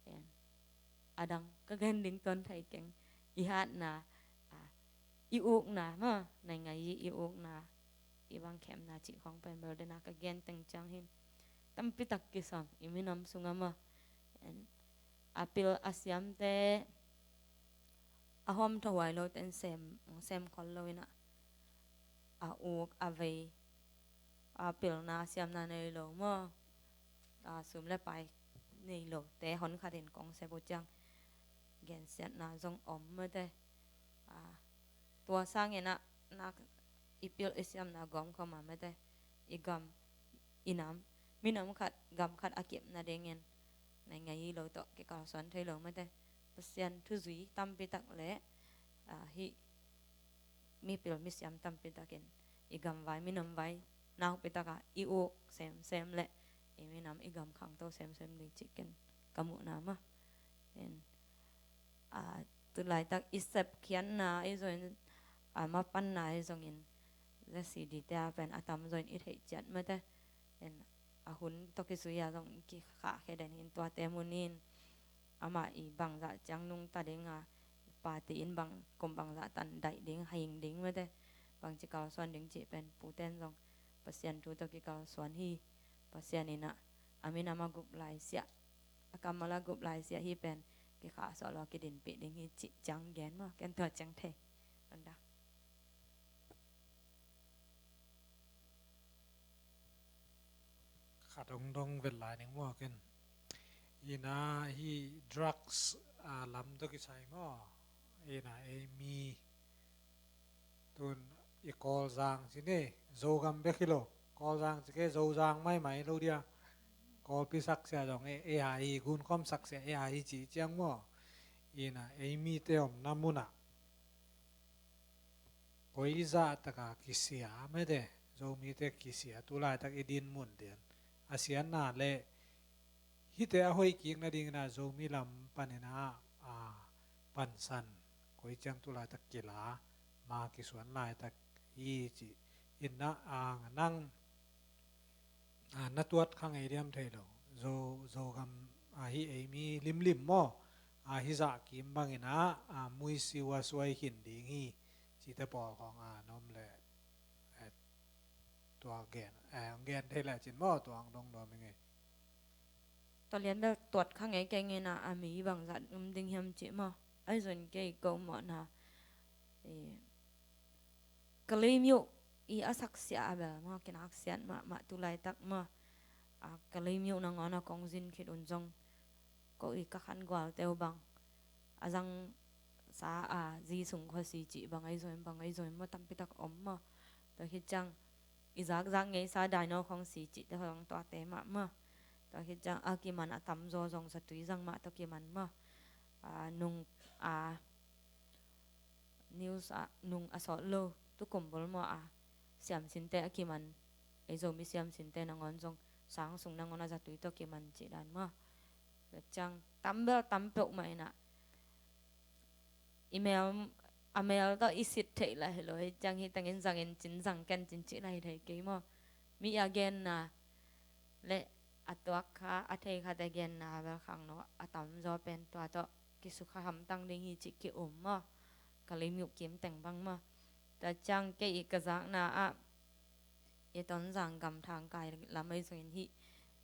En, a dang ka gen ding tuan thei keng. I hatna, a, i ukna maw, naingai i ukna, i bang khemna cih khong pen bel dena ka gen teng ciang hin tampi tak kisam i minam sunga maw. En, a pil a siamte a hawm thahuai lo ten sem, sem khol lo ina, a uk a vei, a pilna siamna nei lo maw, a sum le pai nei lo te hon khatin kong sep uh ciang gensiatna zong om mate. A, tua sangin a nak i pil i siamna gawm khawm a mate, i gam i nam, minam khat gam khat a kipna dingin naingai i lo tawh kikalsuan thei lo mate. Pasian thuzui tampi tak le, a, hih mipil misiam tampi takin i gamvai minamvai nakpi taka i uk semsem le i minam i gam khangto semsem ding cih ken ka muhna maw. En, a, tulaitak i sepkhiatna i zongin, a, mapanna i zongin Z C D te a pen a tamzaw in i theih ciat mate. En, a hun tawh kizui a zong kikhahkhia den hin tuate munin amah i bangzah ciang nungta ding a, party in bang kum bangzah tan daih ding, haing ding mate, bangci kalsuan ding cih pen puten zong Pasian thu tawh kikalsuan hi. Pasian in a, a minam a gup laisiah, a kammal a gup laisiah hi pen kikhahsuah lo a kidinpih ding hi cih ciang gen maw. Ken tua ciang thei. Unda. Khat hong dong vet lai ning maw ken. Ina hih drugs, a, lam tawh kisai maw. Ina ei mi tun i Kawlzang ci ni, Zogam bek hi lo. Kawlzang ci kei, Zozang maimai lo dia. Kawlpi saksia zong ei, ei a hi, gunkhawm saksia ei a hi ci ciang maw. Ina ei mite omna munah koi zah taka kisia mete, Zomite kisia, tulaitak i din mun dian a siatna le hihte a hoih kik nadingin a Zomi lam panin a, a, pansan koi ciang tulaitak kila ma kisuan laitak hi ci. Inna a nang, a, na tuat kha ngei diam thei lo. Zo, Zogam, a, hi ei mi limlim maw, a, hi zah kim bangin a, a, muisi ua suai khin ding hi cite pawl khawng a nom le, eh, tua gen, eh, gen thei le cin maw, tua ang dong nuam i ngei. Tua lian bel tuat kha ngei kei ngei na, a mi bangzat um ding hiam cih maw. Ai zon kei ko maw na, eh, ka leimiuh i a saksia a bel maw, kinaksiat mahmah tulaitak maw. A, ka leimiuh nangawn a kong zin khit un zong ko i ka khan gual teu bang a zang sa a zi sung khua si cih bang ai zoi, bang ai zoi maw, tampitak om maw. Tua khit ciang i zakzak ngei sa daino khong si cih te khong tuate mahmah. Tua khit ciang a kiman a tamzaw zong zatui zang mah tawh kiman maw. A, nung a news ah nung a sawt lo tukum bol maw a siamsinte a kiman, ei Zomi siamsinte nangawn zong sang sung nangawn a zatui tawh kiman cih dan maw. Tua ciang tambel tampeuh mah inah I mel, a mel tawh i sit theih lah hi lo, hih ciang hih tengin zangin cin zang ken cin cih lah hi thei kei maw. Mi a genna le a tuak kha, a thei kha te genna bel khangno a tamzaw pen tua tawh kisukha hamtang ding hi cih ki-um maw. Ka lim uh kim teng bang maw. Tua ciang kei i ka zakna ah i Tonzang gam Thangkai lam ahi zongin hih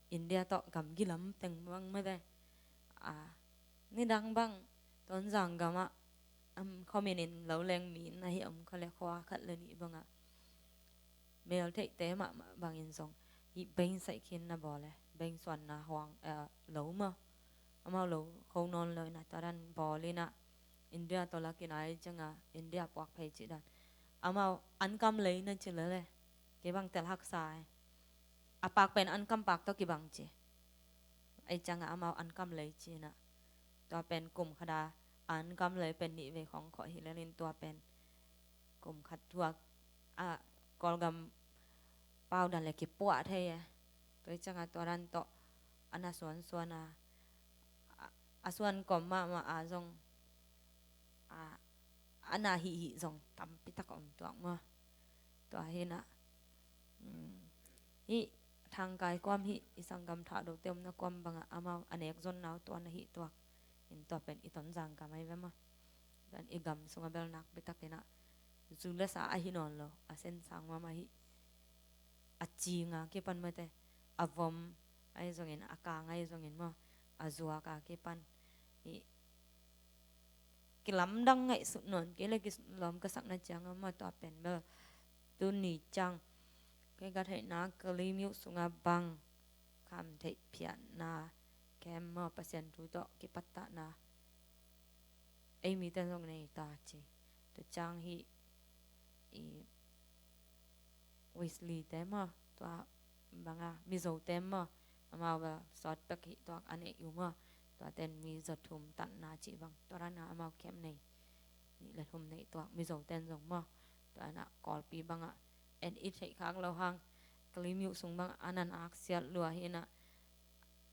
India tawh gamgi lam teng bang mate. A, nidang bang Tonzang gamah um, khomin in lo leng mi in ahi om kha le khua khat le nih bangah mel theihte mahmah bangin zong hih beng saih khin na bawl e, beng suanna huang, eh, lo maw. Amau lo kho nawn lo inah tua dan bawl inah India tawh lakin ai cianga India puak phei cih dan. Amau ankam lei na ci lele. Kei bang tel haksa e. A pak pen ankam pak tawh kibang ci. Ai cianga amau ankam lei ci inah. Tua pen kum khada ankam lei pen nih vei khong khawh hi lelin tua pen kum khat thuak a Kawlgam pau dan le kipuah thei e. Tua i cianga tua dan tawh a na suansuan a, a, a suan kawm mahmah a zong a, a na hihih zong tampi tak a om tuak maw. Tua hinah, um, hih Thangkai kuam hih i sanggam Thahdote omna kuam bangah amau a nek zon nau tua na hih tuak. In tua pen i Tonzang gam ahi ve maw. Dan i gam sunga bel nakpi takinah zu le sa ahi nawn lo, a sen sang mahmah hih a cinga kipan mate, a vom ahi zongin, a kang ahi zongin maw, a zuaka kipan hih kilamdang ngaihsut nawn kei le kisunlawm ka sakna cianga maw tua pen bel tuni ciang kei ka theihna ka lim uh sunga bang kham theih phiatna kem maw Pasian thu tawh kipattahna ei mite zong nei ta ci. Tua ciang hih i Wesley te maw, tua banga Mizo te maw, amau bel sawt pek hih tuak a neih uh maw. Tua ten mi za thum tatna cih bang tua rana amau kem nei, nih le thum neih tuak Mizo ten zong maw. Tua na Kawlpi bangah en i theih khak lo hang ka lim uh sung bang a nan aksiat lua hinah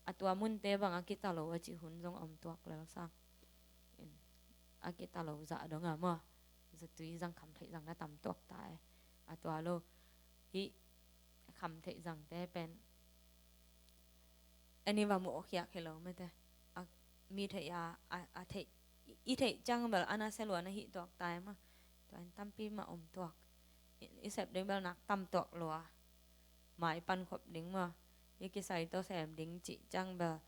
a tua munte bang a kita lo a cih hun zong om tuak lel sang. In, a kita lo zah donga maw. Zatui zang kham theih zang na tam tuak ta e. A tua lo hih kham theih zangte pen en i va muh khiak hi lo mate. A, mi theih a, a, a theih, i theih ciang bel a na sia lua na hih tuak ta e maw. Tua in tampi mah om tuak. I, i sep ding bel nak tam tuak lua. Mai pan khop ding maw. Hi kisai tawh sem ding cih ciang bel,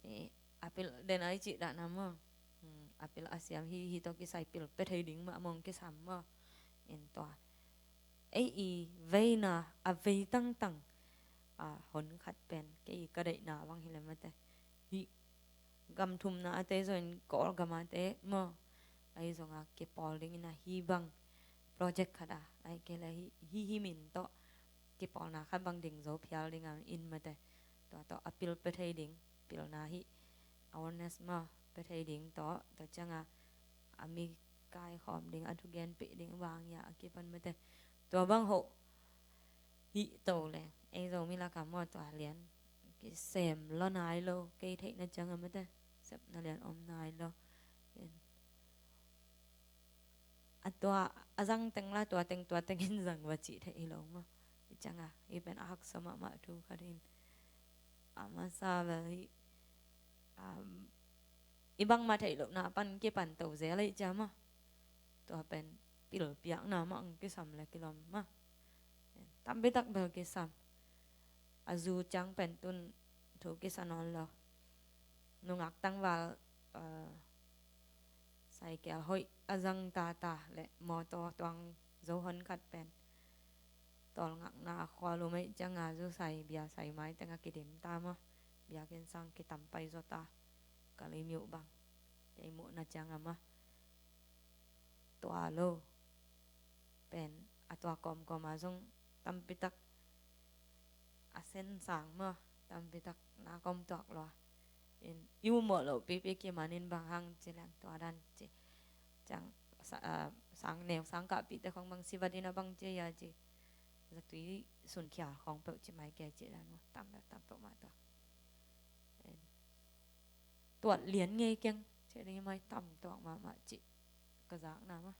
eh, a pil den ai cih dahna maw. Hmm, a pil a siam hi, hi tawh kisai pil pe thei ding mah mong kisam maw. In tua ei i veina a vei tangtang a hon khat pen kei ka deihna bang hi le mate. Hi gam thumna a te zongin Kawlgam a te maw. Ahi zonga kipawl dingin a hi bang project khat a, ahi kei le hi, hi, hi min tawh kipawlna khat bang ding zo phial ding a in mate. Tua tawh a pil pe thei ding, pilna hi awareness maw pe thei ding tawh, tua cianga a mi kaikhawm ding, a thugenpih ding bang ia a kipan mate. Tua bang hoh hih to le ei Zomi laka maw tua lian kisem law nai lo, kei theihna cianga mate, sepna lian om nai lo. A tua a zang teng la tua teng tua tengin zang va cih theih hi lo maw. Hi cianga hi pen a haksa mahmah thu khat hin a masa bel hi, um, i bangmah theih lohna pan kipan to zel ahi cia maw. Tua pen pilpiakna mah ang kisam le kilawm maw. Tampi tak bel kisam. A zu ciang pen tun thu kisa nawn lo. Nungak tangval, uh, saikel hoih a zang tata le mawtaw tuang zo hon khat pen tawlngakna a khual um aih cianga zu sai bia sai mai tenga kidim ta maw. Biakinn sang kitam pai zaw ta. Ka lim uh bang kei muhna cianga maw. Tua lo pen a tua kawmkawma zong tampitak a sen sang maw, tampitak na kawm tuak lua. In i u mawh loh pipi kimanin bang hang ci leng tua dan ci. Ciang sa-, ah, sang neu sang kahpihte khong bang sivatin a bang ci a ci. Zatui sunkhial khong peuh ci mai kei ci dan maw, tam bel tam peuh mah tua. In tuat lian ngei keng ci ding i mai tam tuak mahmah ci. ka zakna mah.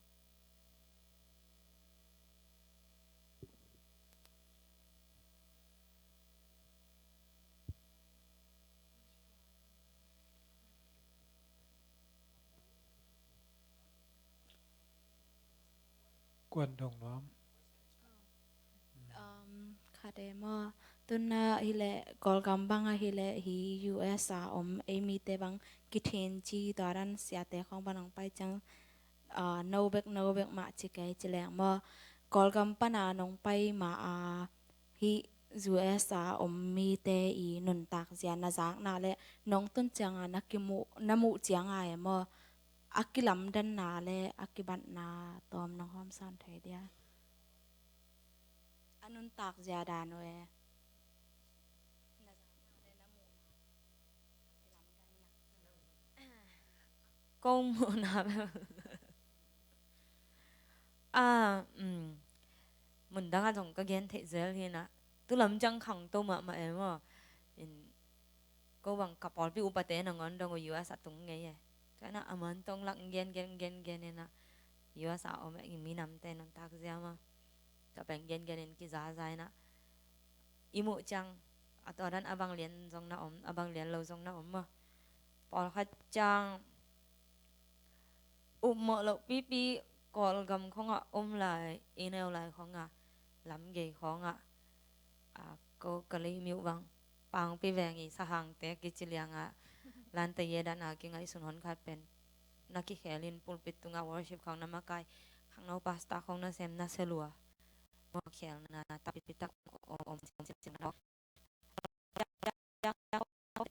Kuan dong nuam. Um, khat e maw, tuna hileh Kawlgam bang a hileh hi U S a om ei mite bang kithin ci, tua dan siate khong bang nong pai ciang, ah, no bek no bek mah ci kei ci leng maw, Kawlgam pana nong pai ma a hi U S a om mite i nuntak zia na zakna le nong tun cianga na kimuh, na muh cianga e maw, a kilamdanna le a kibatna tawm nong hawm sawn thei dia? A nuntak zia dan uh e. Ko muhna bel. Ah, um, mundang ah zong ka gen theih zel hi na. Tulam ciang khangto mahmah e maw. In, ko bang ka pawlpi upate nangawn dong uh U S a tung ngei e. Tua na aman tong lak gen gen gen gen e na. U S a om e i minamte nuntak zia maw. Tua pen gen gen in kizaza e na. I muh ciang a tua dan a bang lian zong na om, a bang lian lo zong na om maw. Pawlkhat ciang upmawh loh pipi Kawlgam khongah om lai, i neu lai khongah, lamgei khongah, a, ko ka lei miuh bang Pangpi veng i sahangte kici liangah lante ye dan a kingaihsun hon khat pen na kikhel in pulpit tungah worship khong na makai, khangno pasta khong na sem na selua. Mawh khelna tapitpitak om om om om om om.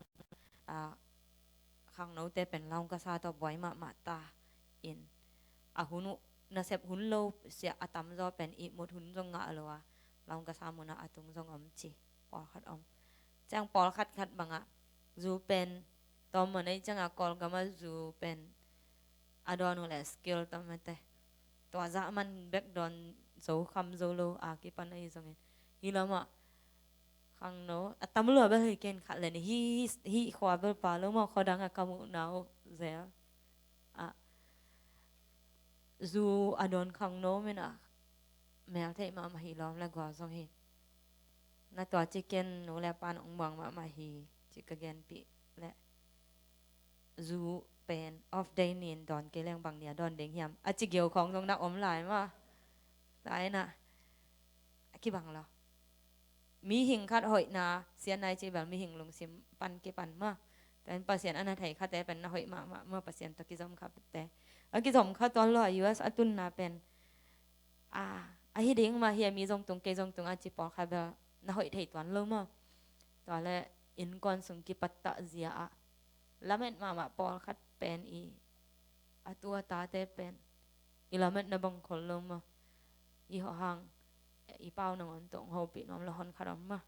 Ah, khangnote pen laung ka sa tawh buai mahmah ta in, a hun uh nasep hun lo sia a tamzaw pen ihmut hun zong ngah lo a, laung ka sa munah a tung zong om ci, pawlkhat om. Ciang pawlkhat khat bangah zu pen tawm maw nei ciangah Kawlgamah zu pen a dawn uh le skill tawm mate. Tua zah man bek dawn zo kham zo lo a kipan ahi zongin. Hi lamah khangno a tam lua bel hi ken khat le ni hi, hi khua bel pa lo maw, khuadang a ka muhna uh zel. A zu a dawn khangno min a mel theih mahmah hi lawm le gual zong hi. Na tua ci ken nu le pan ong muang mahmah hi ci ka genpih le zu pen off day nin dawn kei leng bang nia dawn ding hiam a ci geu khawng zong na om lai maw. Tua ina a kibang lo. Mihing khat hoihna sian nai ci bel mihing lungsim pan kipan maw. Tua in Pasian a na thei khate pen na hoih mahmah maw, Pasian tawh kizom khate. A kizom kha tuan lo a U S a tunna pen a, ahi ding mah hi a, mi zong tung kei zong tung a ci pawlkhat bel na hoih thei tuan lo maw. Tua le innkuan sung kipattah zia ah lamet mahmah pawlkhat pen i a tu a tate pen i lametna bang khol lo maw. I hawhang i pau nangawn tawh ong hopih nuam lo hon khat om maw.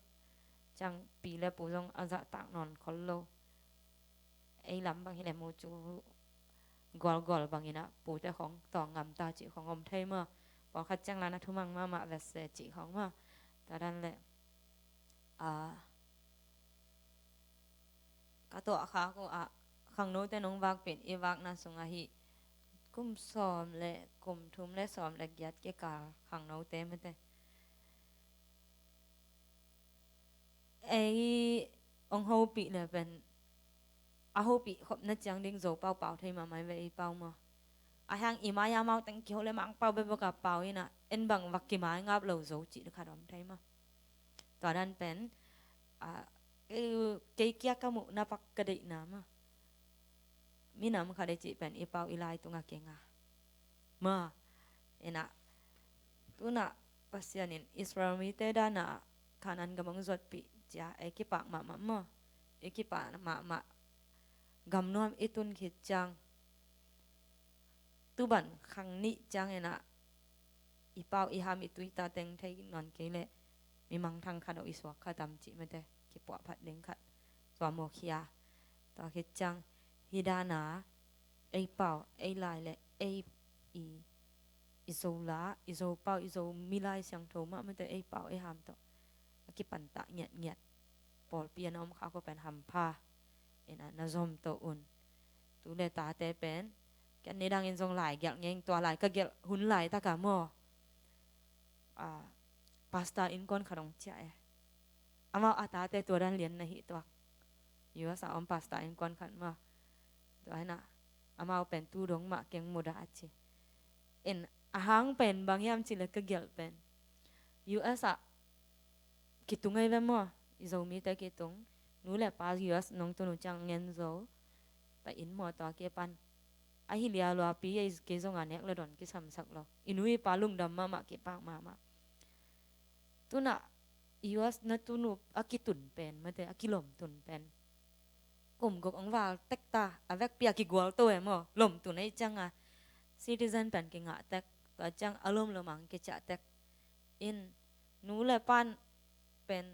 Ciang pi le pu zong a zahtak nawn khol lo. Ei lam bang hileh mu cu gualgual bangin ah pute khong tawng ngam ta cih khong om thei maw. Pawlkhat ciang lan a thumang mahmah vetse cih khong maw. Tua dan le a, ka tuah khak uh ah khangnote nong vakpih in i vakna sungah hih kum sawm le kum thum le sawm le giat kikal khangnote mate. Ei ong hopih le pen a hopih khopna ciang ding zo paupau thei mahmah ve ei pau maw. A hiang i mai a mau teng kiho le mang pau bebek a pau ina en bang vak kimai ngap lo zo cih khat om thei maw. Tua dan pen a, kei, kei kia ka muhna pak ka deihna maw. Minam khat e cih pen i pau i lai tunga kenga maw. Ina tuna Pasian in Israel mite dana Kanaan gam ong zuatpih cia ei kipak mahmah maw. Ei kipak mahmah. Gamnuam i tun khit ciang tuban khang nih ciang ina i pau i ham i tuita teng thei nawn kei leh mi mangthang khat oh i suak khat am cih mate kipuah phat ding khat. Tua mawkhia tua khit ciang hi dana ei pau ei lai le ei i, i zo la, i zo pau, i zo milai siangtho mah mate ei pau ei ham tawh a kipantah ngiatngiat pawlpi a na om kha ko pen hampha ina na zom to un. Tu le tate pen Ken nidangin zong lai gelh ngei ing, tua lai ka gelh hun laitaka maw, a, pastor innkuan khat hong ciah e. Amau a tate tua dan lian na hi tuak. U S a om pastor innkuan khat maw. Tua hi-in ah amau pen tu dong mah keng mudah a ci. In a hang pen bang hiam cih leh ka gelh pen U S ah kitung ahi ve maw. I Zomite kitung. Nu le pa U S nong tun uh ciang ngen zo. Tua inn maw, tua kei pan. A hi lia lua pi, ei kei zong a nek le don kisamsak lo. I nu i pa lungdam mahmah, kipak mahmah. Tu-in ah U S na tun uh a kitun pen, mate, a kilomtun pen kum guk hong val tek ta, a vekpi a kigual to e maw, lomtun ahih ciangin citizen pen kingah tek, tua ciang a lomlom hong kiciah tek. In nu le pa'n pen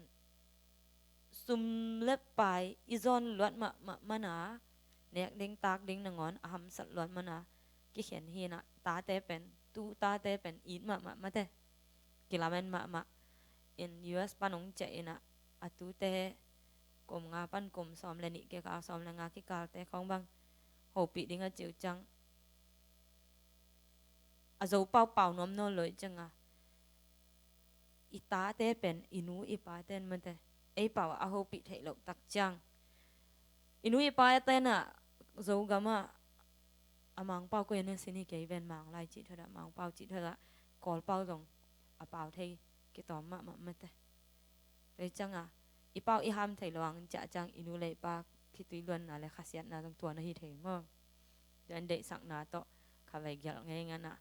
sum le pai i zawn luat mahmah man a, nek ding tak ding nangawn a hamsat luat man a, kikhen hi-in ah tate pen, tu tate pen it mahmah, mate, kilamen mahmah. In U S pan hong ciah in ah a tute kum nga pan kum sawm le nih kikal, sawm le nga kikalte khawng bang hopih ding a ci uh ciang, a Zo pau pau nuam nawn lo ahih ciangin, i tate pen i nu i pate'n, mate, ei pau a hopih theih loh tak ciang, i nu i pate'n ah Zogam ah a Mangpau koi a na sin hi kei ven, Manglai cih thadah, Mangpau cih thadah, Kawlpau zong a pau thei kitawm mahmah, mate. Tua ahih ciangin i pau i ham thei lo hang ciah ciang, i nu le i pa khitui luanna le khasiatna zong tua na hi thei maw. Tua in deihsakna tawh kha vei gelh ngei ing in ah,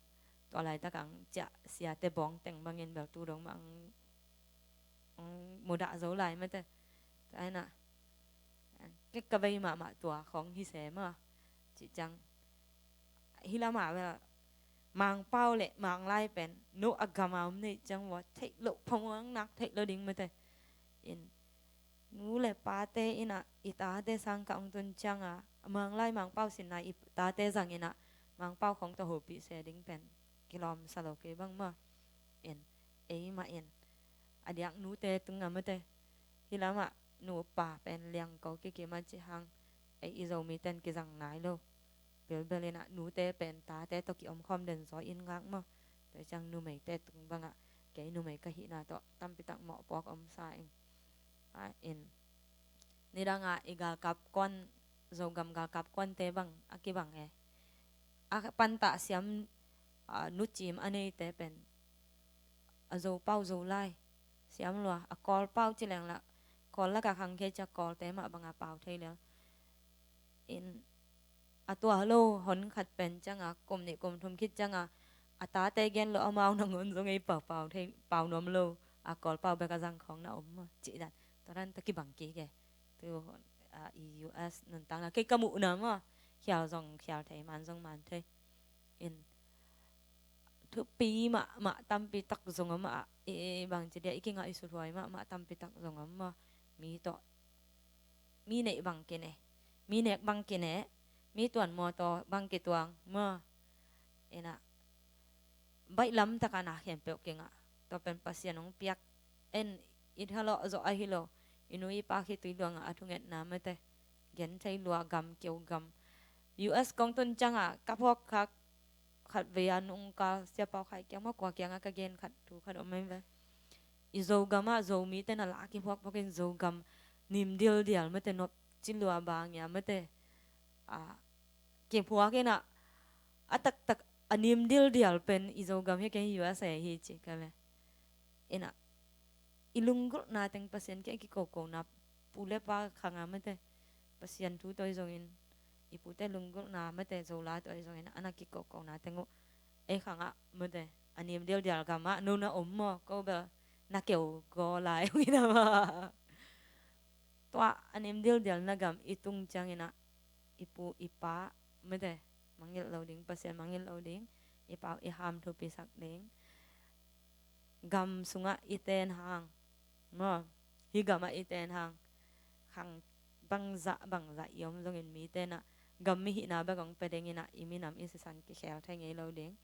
tua laitak hong ciah siate bawng teng bangin bel tu dong mah hong, hong mudah zo lai, mate. Tua hi-in ah, kei ka vei mahmah tua khawng hi se maw, cih ciang, hih lamah bel Mangpau le Manglai pen no a gam a om na hih ciang, vua theih loh phamawh hong nak theih lo ding, mate. In nu le pate in ah i tate sang ka hong tun ciangin, Manglai Mangpau sinna i tate zang in ah Mangpau khawng tawh hopih se ding pen kilawm sa lo kei bang maw. In ei mah in a diak nute tung a, mate. Hih lamah nupa pen liangko kikim a cih hang, ei i Zomite'n kizang nai lo. Bilbel in ah nute pen tate tawh ki-omkhawm den zaw in ngak maw. Tua ciang numeite tung bangah kei numei ka hihna tawh tampi tak mawhpuak om sa ing. A, in nidangin i galkap kuan, Zogam galkap kuante bang a kibang e. A pantah siam, a, nucim a neite pen a Zo pau Zolai siam lua, a Kawl pau ci leng lah Kawl lakah khang kei ciang Kawlte mah bangin pau thei lel. In a tua lo hon khat pen ciangin, kum nih kum thum khit ciangin, a tate gen lo amau nangawn zong ei pau, pau thei, pau nuam lo, a Kawl pau bek a zang khawng na om maw, cih dan. Tua dan tawh kibang kik e. Tu, a, i U S nuntakna kei ka muhna maw, khial zong khial thei, man zong man thei. In thupi mahmah tampi tak zong om a, i, i bangci dia, i kingah i suthuai mahmah tampi tak zong om maw. Mi tawh, mi neih bang kineh, mi nek bang kineh, mi tuan mawtaw bang kituang maw. In ah baih lam takin a khempeuh kingah, tua pen Pasian hong piak. En, i thalawh zawh ahi lo, i nu i pa khitui luangin a thungetna, mate, gen thei lua, gam keu gam. U S kong tun ciangin ka phawk khak khat vei a, nungkal Sia Pau Khai kiang maw, kua kiangah ka gen khat, thu khat om mai ve. I Zogam ah Zomite'n a la kiphuakphuak in Zogam nim dildial, mate, nop ci lua bang ia, mate. A, kiphuak in ah, a taktak a nim dildial pen i Zogam hi kei, U S A hi ci ka ve. In ah i lunggulhna teng Pasian kiang kikokona, pu le pa khangah, mate, Pasian thu tawh ahi zongin, i pute lunggulhna, mate, Zola tawh ahi zongin, a na kikokona teng uh ei khangah, mate, a nim dildial gamah no na om maw, ko bel na keu gaw lai ung in ah maw. Tua a nim dildial na gam i tung ciangin ah, i pu i pa, mate, mangngilh lo ding, Pasian mangngilh lo ding, i pau i ham thupisak ding. Gam sungah i ten hang maw, hih gamah i ten hang, khang bangzah bangzah i om zongin mite'n ah gam mihihna bek hong pia ding in ah, i minam i sisan kikhel thei ngei lo ding.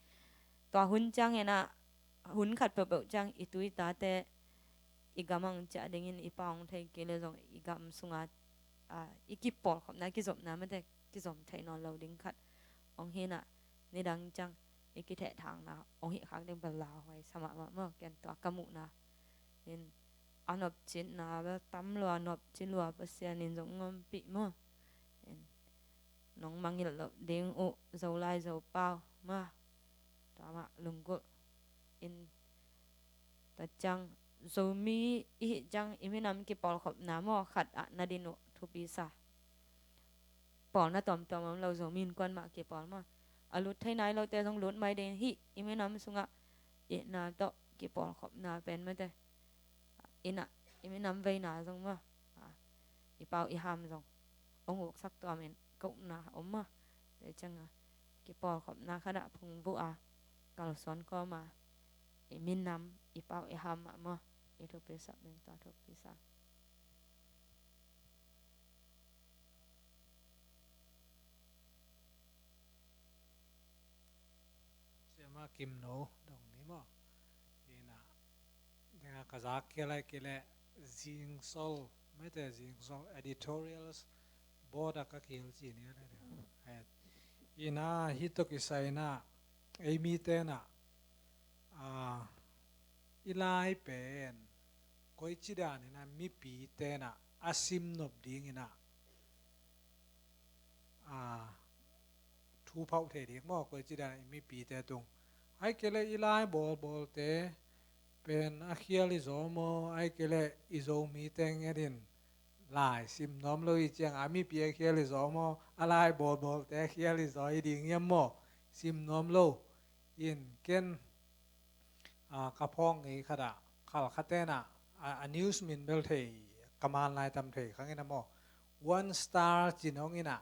Tua hun ciangin ah, hun khat peuhpeuh ciang i tu i tate i gam hong ciah dingin i pau hong thei kei leh zong, i gam sungah, a, i kipawlkhopna, kizopna, mate, kizom thei nawn lo ding khat hong hi in ah, nidang ciang i kithehthangna hong hih khak ding bel lauhuai sa mahmah maw, ken tua ka muhna. In a nopcitna bel tam lua, nopci lua, Pasian in zong ompih maw. In nong mangngilh loh ding uh Zolai Zopau maw, tua mah lunggulh in. Tua ciang Zomi i hih ciang i minam kipawlkhopna maw, khat ah na din uh thupi sa. Pawlna tuamtuam om lo, Zomi Innkuan mah kipawl maw. A lut thei nai lote zong lut mai ding hi, i minam sungah itna tawh kipawlkhopna pen mate. In ah i minam veina zong maw, a, i pau i ham zong hong uksak tuamin kohna om maw. Tua ciang a kipawlkhopna khat ah phungvuh a, kalsuan kawm a, i minam, i pau i ham ah maw, i thupi sak ding tua thupi sa. Siama Kim No dong ni maw. Ina, denga ka zak kia lai kile Zingsol, mete Zingsol editorials board a ka kihel ci ni a le de. Ina, hito kisai na, ei mite na, a, i lai pen koici dan ina mipi te na a sim nop ding ina, a, thu phauh thei ding maw, koici dan i mipi te tung. Ai kele i lai bawlbawl te pen a khial i zaw maw, ai kele i Zomi te ngetin lai sim nuam lo i ciang a mipi a khial i zaw maw, a lai bawlbawl te a khial i zaw i ding hiam maw, sim nuam lo. In ken, a, ka phawk ngei khat ah, khal khat ten ah, a, a news min bel thei, ka man lai tam thei khang ina maw. One Star ci nong ina,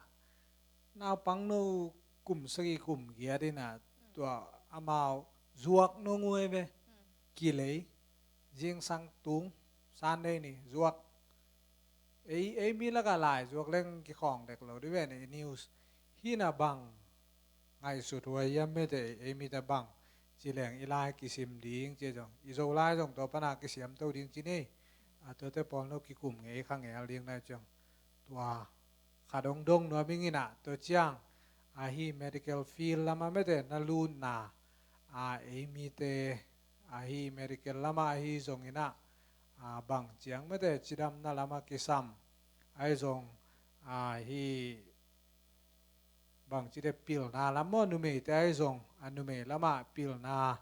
naupang no kum sagih kum giat ina, tua amau zuak nong uh e ve, kilei, zingsang tung, Sunday ni, zuak. Ei, ei mi laka lai zuak leng kikhawng dek lo di ve ni news. Hina bang ngaihsut huai hiam mete, ei mite bang ci leng i lai kisim ding ci zong, i Zolai zong tua pana kisiam to ding ci nei. A, tuate pawl no kikum ngei kha ngel ding nai ciang. Tua kha dongdong nuam ing ina, tua ciang, a, hi medical field lama mete na lutna, a, ei mite, a, hi medical lama ahi zong ina, a, bang ciang mete cidamna lama kisam, ai zong, a, hi bang cite pilna lam maw, numeite ai zong, a, numei lama pilna,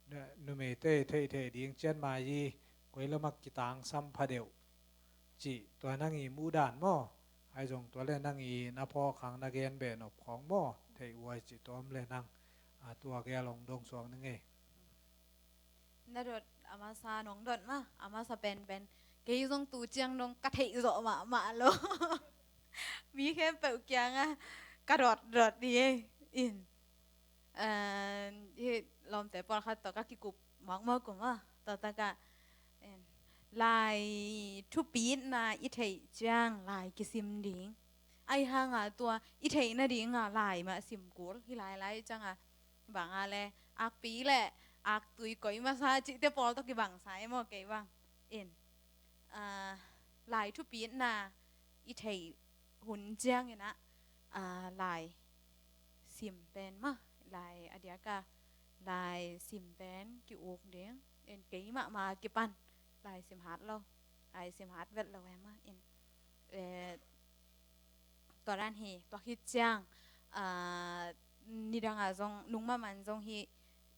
nu-, numeite thei thei ding cian mai hi, koi lama kitangsam pha deuh. Ci, tua nang i muh dan maw, ai zong tua le nang i na phawk khang na gen beh nop khawng maw, thei uai ci tuam le nang, a, tua gel hong dong suak ning ei. Na dot a masa nong dot ma, a masa penpen. Kei zong tu ciang dong ka theih zawh mahmah lo. Mi khempeuh kiangah ka dot dot hi ei. In, eh, hi lawmte pawlkhat tawh ka kikup mawkmawk uh ma. Tua takah, in, lai thupitna i theih ciang lai kisim ding. Ai hanga tua i theih nadinga lai mah sim kul. Hi lai lai cianga banga le akpi le aktui koi masa cihte pawl tawh kibangsa e maw kei bang. In, ah, lai thupitna i theih hun ciangin ah, ah, lai sim pen mah, lai a diaka lai sim pen ki-uk ding. In kei mahmah kipan lai sim hat lo, lai sim hat vet lo e mah. In, eh, tua dan hi, tua khit ciang, ah, nidangah zong, nung mahmah in zong hi,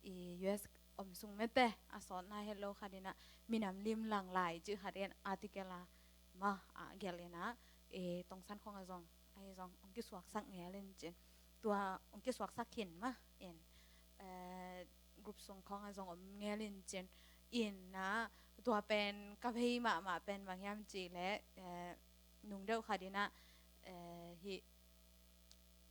i U S om sung mete, a sawtna het lo khat inah, minam lim lang lai cih khat in article a ma, a gelh inah, i Tongsan khawngah zong, ahi zong, hong kisuaksak ngel in cin. Tua hong kisuaksak khin ma, in, eh, group sung khawngah zong om ngel in cin. Inah, tua pen ka vei mahmah pen bang hiam cih leh, eh, nung deuh khat inah, eh, hi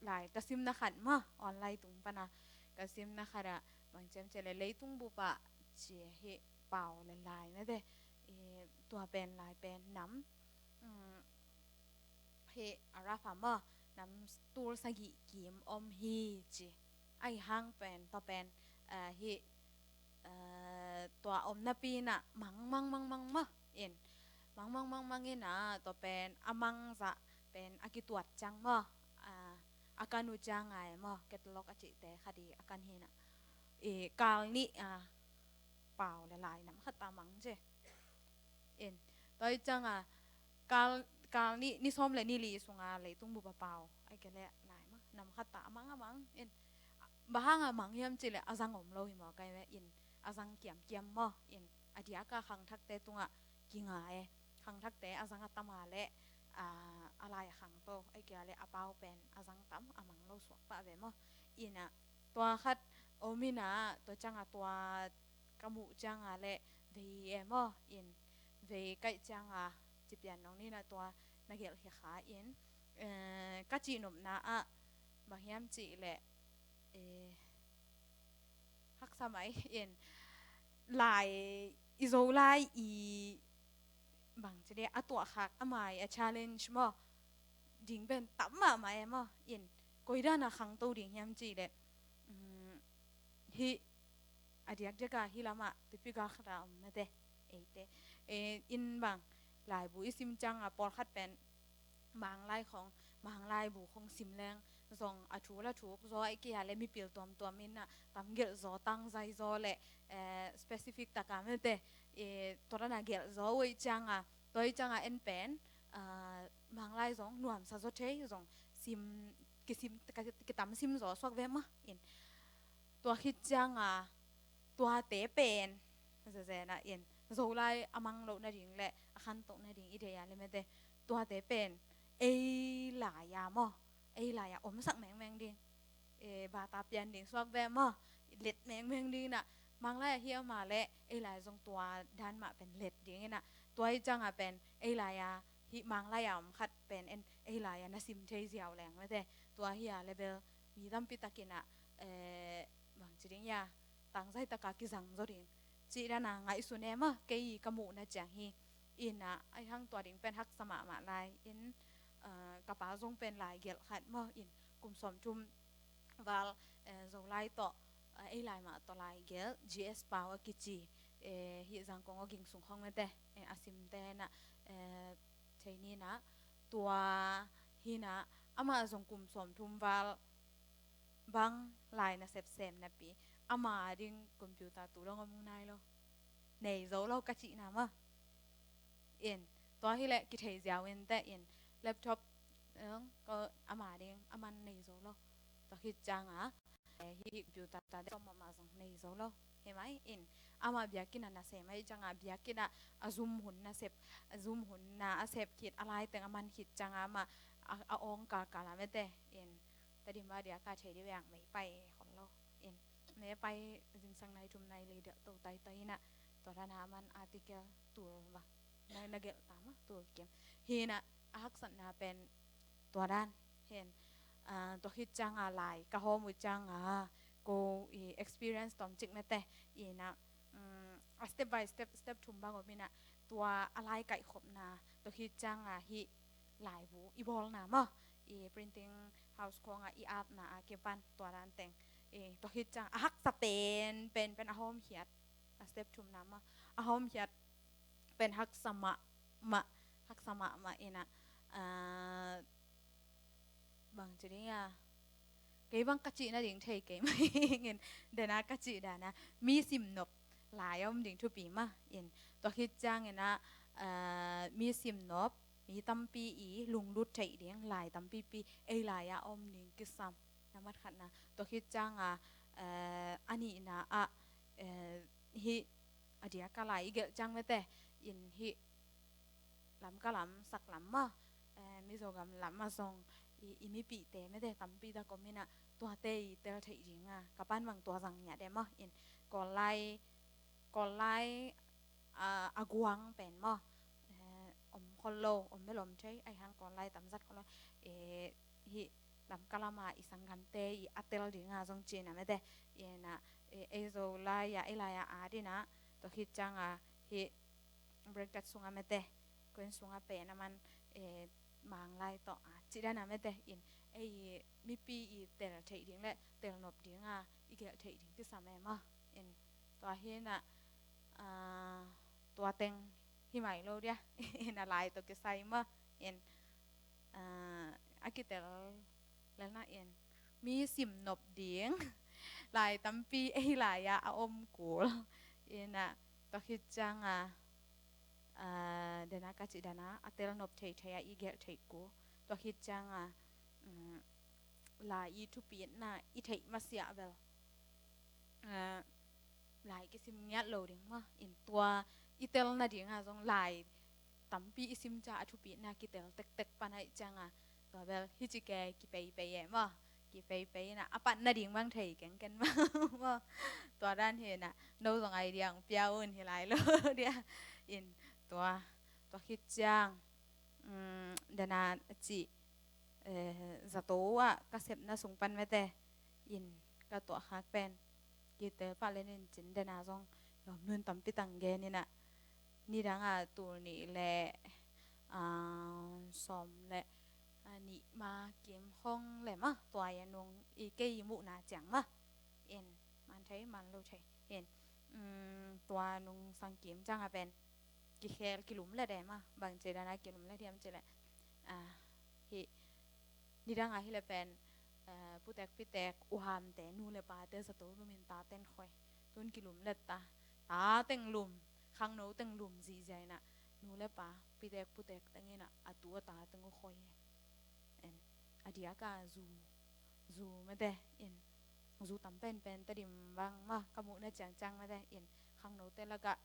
lai ka simna khat ma, online tung pana ka simna khat ah, bang ciam cih leh leitung bup ah ci hi pau le lai mete, eh, tua pen lai pen nam, mm, hi a raf a ma, nam tul sagih kim om hi ci. Ai hang pen, tua pen, eh, hi, eh, tua omna pi inah mang mang mang mang ma, in. Mang mang mang mang inah, tua pen a mang zah pen a kituat ciang ma, ah, a kan uh cianga e maw, catalog a cihte khat i a kan hi na. I kal nih a pau le lai nam khat a mang ci. In, tua hi cianga kal, kal nih, ni sawm le ni li sunga leitung bup a pau, ai ke le lai maw, nam khat a mang a mang. In, bang hanga mang hiam cih leh a zang om lo hi maw kai ve. In, a zang kiamkiam maw. In, a diaka khangthakte tungah kinga e. Khangthakte a zang a tam a leh, a, a lai a khangto, ai kia leh a pau pen a zang tam a mang lo suak pah ve maw. Ina, tua khat om ina, tua cianga tua ka muh cianga leh vei e maw. In, vei kaih cianga ci pian nong nina tua na gelh hi kha in, eh, ka cihnopna ah bang hiam cih leh, eh, haksa mai. In, lai, i Zolai i bang ci dia, a tuahkhak a mai a challenge maw, ding pen tam mahmah e maw. In, koi dana khangto ding hiam cih leh, um, hih a diakdiaka hih lamah tuipi galkhat a om mate, eite. Eh, in bang laibu i sim cianga pawlkhat pen Manglai khong, Manglai bu khong sim leng zong a thul a thuk zaw, ai kia leh mipil tuamtuam ina tam gelh zaw, tangzai zaw leh, eh, specific taka mate, eh, tua dana gelh zaw uh cianga, tua hi cianga en pen, ah, Manglai zong nuamsa zaw thei, zong sim, kisim, kitam sim zaw suak ve maw. In, tua khit cianga tuate pen zezena in Zolai a mang loh nading leh a khantoh nading i deih a leh mate, tuate pen ei lai-a maw, ei lai-a omsak mengmeng ding, eh, bata pian ding suak ve maw, let mengmeng ding ina, Manglai-a hi a om a leh ei lai zong tua dan mah pen let ding ina, tua hi cianga pen ei lai-a hih Manglai-a om khat pen en ei lai-a na sim thei ziau leng mate, tua hi a leh bel mi tampi tak ina, eh, bang ci ding ia, tangzai taka kizang zaw ding cih dana ngaihsun e maw, kei ka muhna ciang hi. Ina, ai hang tua ding pen haksa mahmah lai. In, ah, ka pa zong pen lai gelh khat maw. In, kum sawmthum val, eh, Zolai tawh, eh, ei lai mah tawh lai gelh, G S Pau a kici, eh, hih Zangkong aw ging sung khong mate, eh, a simte na, eh, thei nina, tua hina, amah zong kum sawmthum val bang lai nasep sem napi, ama ding computer tu dong om nai lo. Nei zo lo ka cihna maw. In, tua hi leh kithei ziau in te in laptop, eh, ko ama ding, aman nei zo lo. Tua khit cianga, eh, hih computer ta deuh mah zong nei zo lo. Hi mai in, ama biakinn a nasem ahih cianga biakinn a, a zum hun nasep, a zum hun na a sep khit, a lai teng a man khit cianga ama a, a awng kalkal a mate in, Tedim a diaka thei di veng mei pai khol lo. In, mei pai zingsang nai thum nai li diak to taitai ina, tua dana aman article tul va. Nai na gelh ta maw, tul kim. Hina, a haksatna pen tua dan. Hin, ah, tua khit cianga lai ka hawm uh cianga ko i experience tomcik mate. Ina, um, a step by step, step thum bang om ina, tua a lai kaihkhopna, tua khit cianga hih laibu i bawlna maw, i printing house khonga i apna a kipan tua dan teng. I, tua khit ciang a haksa pen, pen, pen a hawmkhiat, a step thumna maw, a hawmkhiat pen haksa mahmah, haksa mahmah ina, ah, bang ci ding a, kei bang ka cih nading thei kei mai in, dena ka cih dana, mi simnop lai a om ding thupi mah in, tua khit ciang ina, ah, mi simnop, mi tampi i lunglut theih ding lai tampipi ei lai-a om ding kisam. Nambat khatna, tua khit cianga, eh, a nihna ah, eh, hih a diaka lai i gelh ciang mate in hih Lamka lam, Saklam maw, eh, Mizogam lam ah zong i, i mipihte mate tampi tak om ina, tuate i tel theih dinga ka pan bang tua zang ngiat e maw in, Kawllai, Kawllai, ah, a guang pen maw, eh, om khol lo, om bel om thei, ai hang Kawllai tamzat khol lo, eh, hih Lamka lama i sanggamte i a tel dinga zong cina mate, ina, eh, ei Zolai-a, ei lai-a a dina, tua khit cianga hih Breakdat sunga mate, koin sunga pen aman, eh, Manglai tawh a ci dana mate in, ei mipi i tel theih ding le tel nop dinga i gelh theih ding kisam e maw in, tua hina, ah, tua teng hi mai lo dia, ina lai tawh kisai maw in, ah, a kitel Lelna in mi sim nop ding lai tampi ei lai-ah a om kul. Ina tua khit cianga dana ka cih dana a tel nop theithei a i gelh theih kul. Tua khit cianga lai i thupitna i theih masiah bel lai kisim ngiat lo ding mah. In tua i tel nadinga zong lai tampi i sim ca a thupitna kitel tektek pan ahih cianga tua bel hici ke kipeipei e mah. Kipeipei ina a pat nading bang thei kengken mah. Tua dan hi ina no zong idea ong pia un hi lai lo dia. In tua tua khit ciang dana a cih zato ah ka sepna sung pan mete in ka tuah khak pen kitel pah le nin cin dena zong lawm nun tampi tang gen ina nidanga tul nih le sawm le nih ma kim hong le mah tua i nung i kei i muhna ciang mah in man thei man lo thei in tua nung sang kim cianga pen kikhel kilum let e mah. Bang ci dana kilum let hiam ci le hi nidanga hi le pen putek pitek uhamte nu le pate zato lumin taten khoi tun kilum let ta tateng lum khangno teng lum zihziah ina nu le pa pitek putek teng ina a tu a tateng uh khoi e. A diaka zu zu mete in zu tam penpen Tedim bang mah ka muhna ciangciang mete in khangnote lakah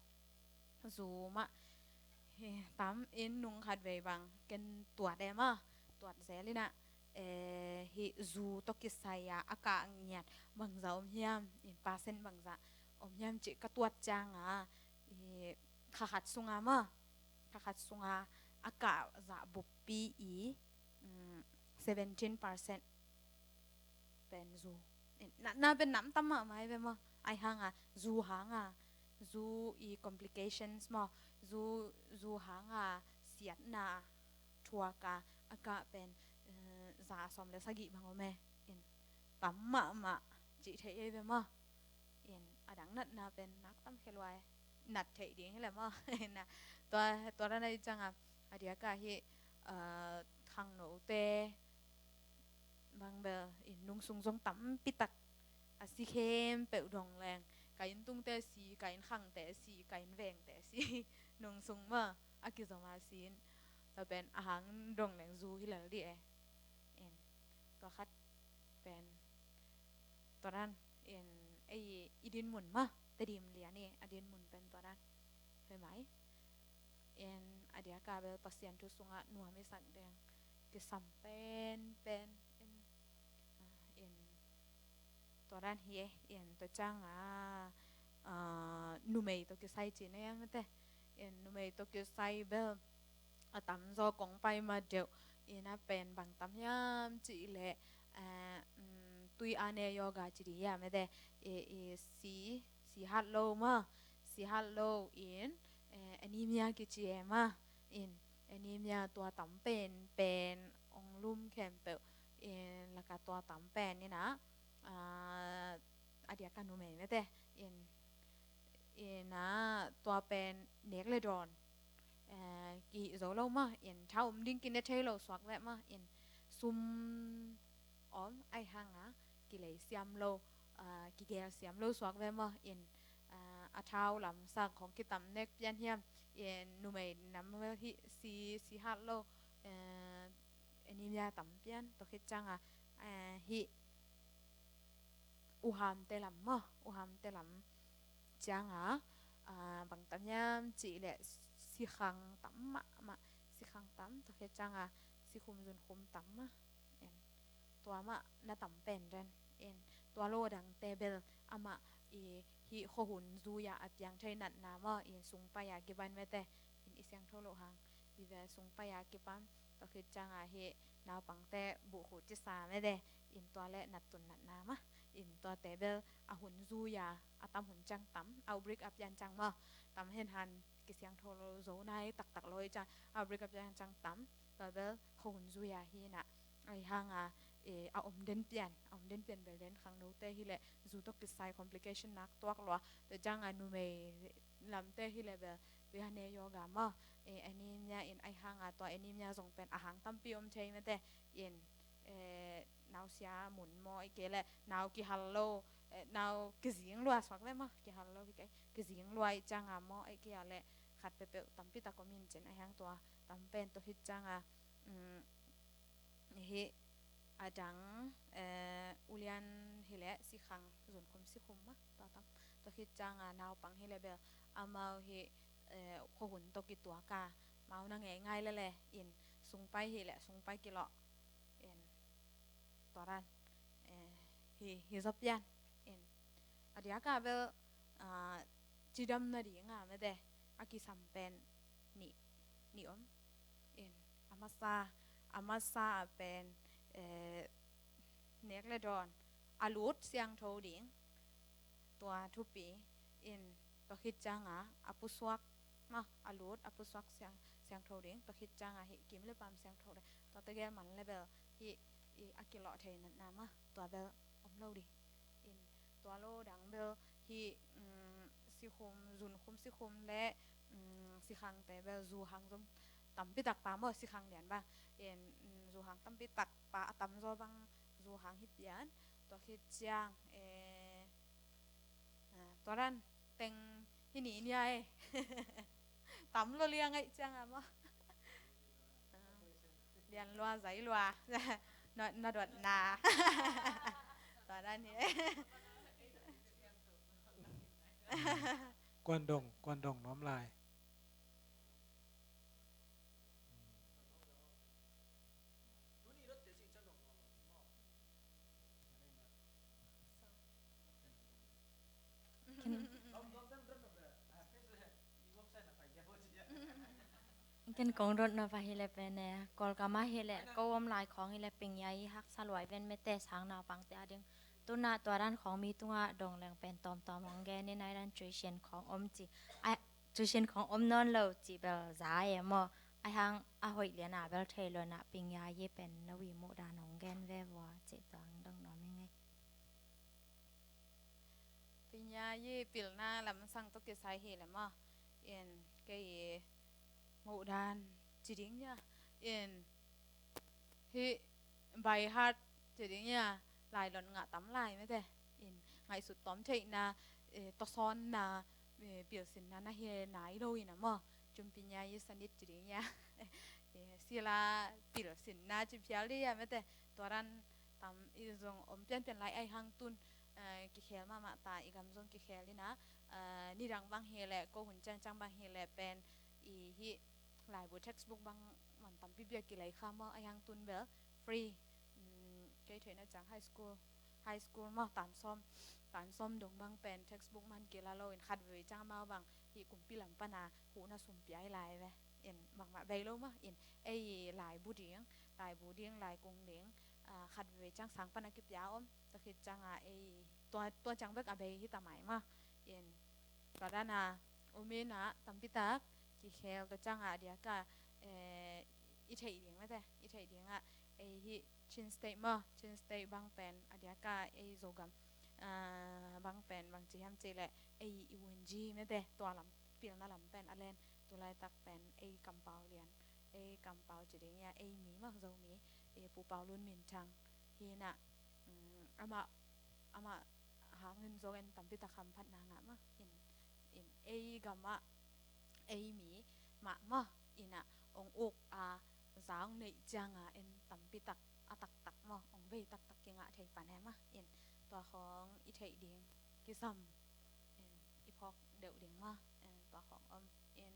zu mah tam in nung khat vei bang ken tuat e mah tuat zel ina hi zu tawh kisai a a kah ngiat bangza om hiam in percent bangza om hiam cih ka tuat cianga kha khat sunga mah kha khat sunga a kah zah buppi i seventeen percent pen zu natna pen nam tam mahmah i ve maw. Ai hanga zu hanga zu i complications maw zu zu hanga siatna thuaka a kah pen za sawm le sagih bang om e in tam mahmah cih theih ei ve maw. In a dang natna pen nak tam khe luai nat theih ding hi le maw. Ina tua tua dana i canga a diaka hi khangnote bang bel in nungsung zong tampi tak a si khempeuh dong leng ka inn tungte si ka inn khangte si ka inn vengte si nungsung maw a kizom a si in tua pen a hang dong leng zu hi lel dih e. In tua khat pen tua dan in ei i dinmun mah Tedim lian i a dinmun pen tua dan hoi mai. In a diaka bel Pasian thu sungah nuam i sak deng kisam penpen in in tua dan hi e. In tua cianga numei tawh kisai ci na iam mete in numei tawh kisai bel a tamzaw kong pai ma deuh ina pen bang tam hiam cih leh tui a ne yoga ci di hiam mete i si sihat lo mah sihat lo in anemia kici e mah. In anemia tua tam penpen ong lum khempeuh in laka tua tam pen ina a diaka numei mete in ina tua pen nek le dawn kihih zo lo mah in tha um ding kine thei lo suak veh mah in sum om ai hanga kilei siam lo kigel siam lo suak veh mah in a thau lamsak khong kitam nek pian hiam in numei nam hi si sihat lo anemia tam pian tua khit cianga hi uhamte lam maw uhamte lam cianga bang tam hiam cih leh sikhang tam mahmah sikhang tam tua khit cianga sikhum zunkhum tam mah in tua mah na tam pen ren in tua lo dangte bel amah i hi khuahun zuia a piang thei natna maw in sungpai a kipan mete in i siangtho lo hang i ve sungpai a kipan tua khit cianga hi naupangte buhkhu cisa mete in tua le nattun natna mah in tuate bel a hun zuia a tam hun ciang tam outbreak a pian ciang maw tam hen han kisiangtho lo zo nai taktak lo i ciang outbreak a pian ciang tam tua bel khuahun zuia hi na ai hanga a om den pian a om den pian bel den khangnote hi leh zu tawh kisai complication nak tuak lua tua cianga numei lamte hi leh bel tua ne yoga maw anemia in ai hanga tua anemia zong pen a hang tampi om thei mete in nausia mun maw, ahih kei leh nau kihal lo, eh, nau kizing lua suak ve maw, kihal lo hi kei, kizing lua ahih cianga maw, ahih kei leh khat peuhpeuh tampi tak om in cin, ahih hang tua tam pen tua khit cianga, um, hih a dang, eh, ulian hileh sikhang zunkhum sikhum mah tua tam, tua khit cianga naupang hileh bel amau hih, eh, khuahun tawh kituak a, mau na ngeingai lele in, sungpai hileh sungpai kilawh in, tua dan, eh, hi, hi zaw pian in, a diaka bel, ah, cidam nadinga mete a kisam pen nih, nih om in, a masa, a masa pen, eh, nek le dawn, a lut siangtho ding, tua thupi in, tua khit cianga a pusuak, ma, a lut a pusuak siang, siangtho ding, tua khit cianga hih kim le pam siangtho ding, tua tegel man le bel hih, i, a kilawh thei natna ma, tua bel om lo ding in, tua lo dang bel hih, um, sikhum, zunkhum sikhum le, um, sikhangte bel zu hang zong tampi tak pa maw, sikhang lian bang in, um, zu hang tampi tak pa a tamzaw bang zu hang hi pian, tua khit ciang, eh, ah, tua dan teng hi ni nia e. Tam lo liang ahih cianga maw. Ah, lian lua, zai lua. Na, na dotna. Tua dan hi e. Kuan dong, kuan dong nuam lai. Ken, ken kong dotna va hileh pen e, Kawlgam ah hileh ko om lai khawng hileh Pinyayi haksa luai ven mete, sang naupangte ading. Tuna tua dan khawng mi tungah dong leng pen tawmtawm hong gen in, a dan tuition khawng om ci. A, tuition khawng om nawn lo cih bel za e maw. Ahih hang a hoih liana bel thei lo na, Pinyayi pen na wi muh dan hong gen ve vua cih tua hong dong nuam ing ei. Pinyayi pilna lamsang tawh kisai hileh maw, in kei i muh dan ci ding nia, in hih by heart ci ding nia, lailon ngah tam lai mete, in ngaihsut tawm theihna, eh, tawsawnna, eh, pilsinna na hi nai lo in a maw, cun Pinyayi sanit ci ding nia. Eh, sila pilsinna ci phial ding a mete, tua dan tam i zong om pianpian lai, ahih hang tun, eh, kikhel mahmah ta, i gam zong kikhel in a, eh, nidang bang hileh, ko hun ciangciang bang hileh pen i hih laibu textbook bang man tampi bia kilei kha maw, ahih hang tun bel free. Um, kei theihna ciang high school, high school maw, tan sawm, tan sawm dong bang pen textbook man kila lo in, khat veve ciang amau bang hih kumpi lam pana huhna sum pia hi lai ve. In bangmah bei lo maw, in ei laibu ding, laibu ding, laikung ding, ah, khat veve ciang sang pana kipia om, tua khit cianga ei tua, tua ciang bek a bei hi ta mai maw. In tua dana om in a, tampi tak kikhel, tua cianga a diaka, eh, i theih ding mete, i theih dinga ei hih Chin State maw, Chin State bang pen a diaka ei Zogam, ah, bang pen bangci hiam cih leh ei i Wunji mete, tua lam, pilna lam pen a len, tulaitak pen ei kampau lian, ei kampau ci ding ia, ei mi maw, Zomi, ei Pu Pau Lun Min Thang hi in a, um, amah, amah hangin zong en tampi tak hamphatna ngah maw, in, in ei gamah ei mi mah maw, in a ong uk a, za ong neih cianga en tampi tak a taktak maw, ong bei taktak kingah thei pan e maw, in tua khawng i theih ding kisam, in i phawk deuh ding maw, in tua khawng om in,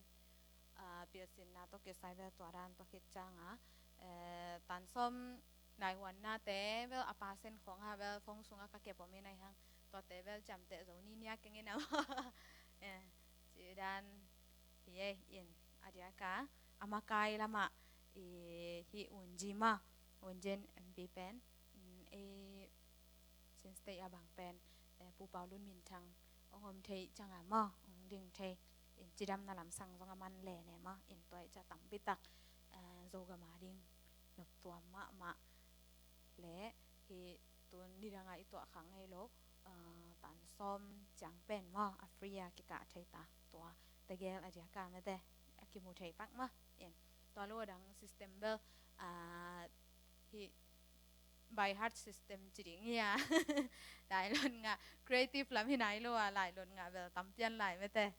ah, pilsinna tawh kisai bel tua dan, tua khit cianga, eh, tan sawm naihuannate bel a percent khawng a bel phone sunga ka kep om in, ahih hang tuate bel ciamteh zo ni nia keng in a maw. Eh, ci dan hi e, in a diaka a makai lamah i hih Wunji maw, Wunji in M P pen, mm, ei Chin State a bang pen, eh, Pu Pau Lun Min Thang ong om thei cianga maw, ong ding thei, in cidamna lamsang zong a man len e maw, in tua i ciah tampi tak, eh, Zogam a ding noptuam mahmah le hih tun nidanga i tuah khang ngei lo, ah, tan sawm ciang pen maw, a free a kikah thei ta, tua tegel a diaka mete a kimu thei pak maw, in tua lo a dang system bel, ah, hih by heart system ci ding hi a. Lailon ngah, creative lam hi nai lo a, lailon ngah bel tam pian lai mete.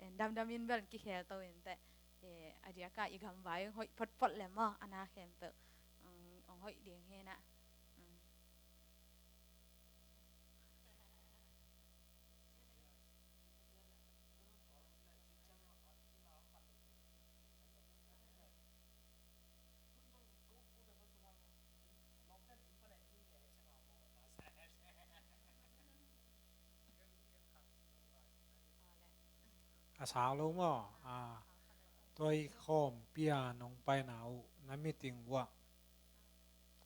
Eh, damdam in bel kikhel to in teh. Eh, a diak a i gam vai hoih photphot le maw, a na khempeuh. Mm, hong hoih ding hi na. Mm. A sau lo maw? A, tua i khawmpi a nong paina uh na meeting uh ah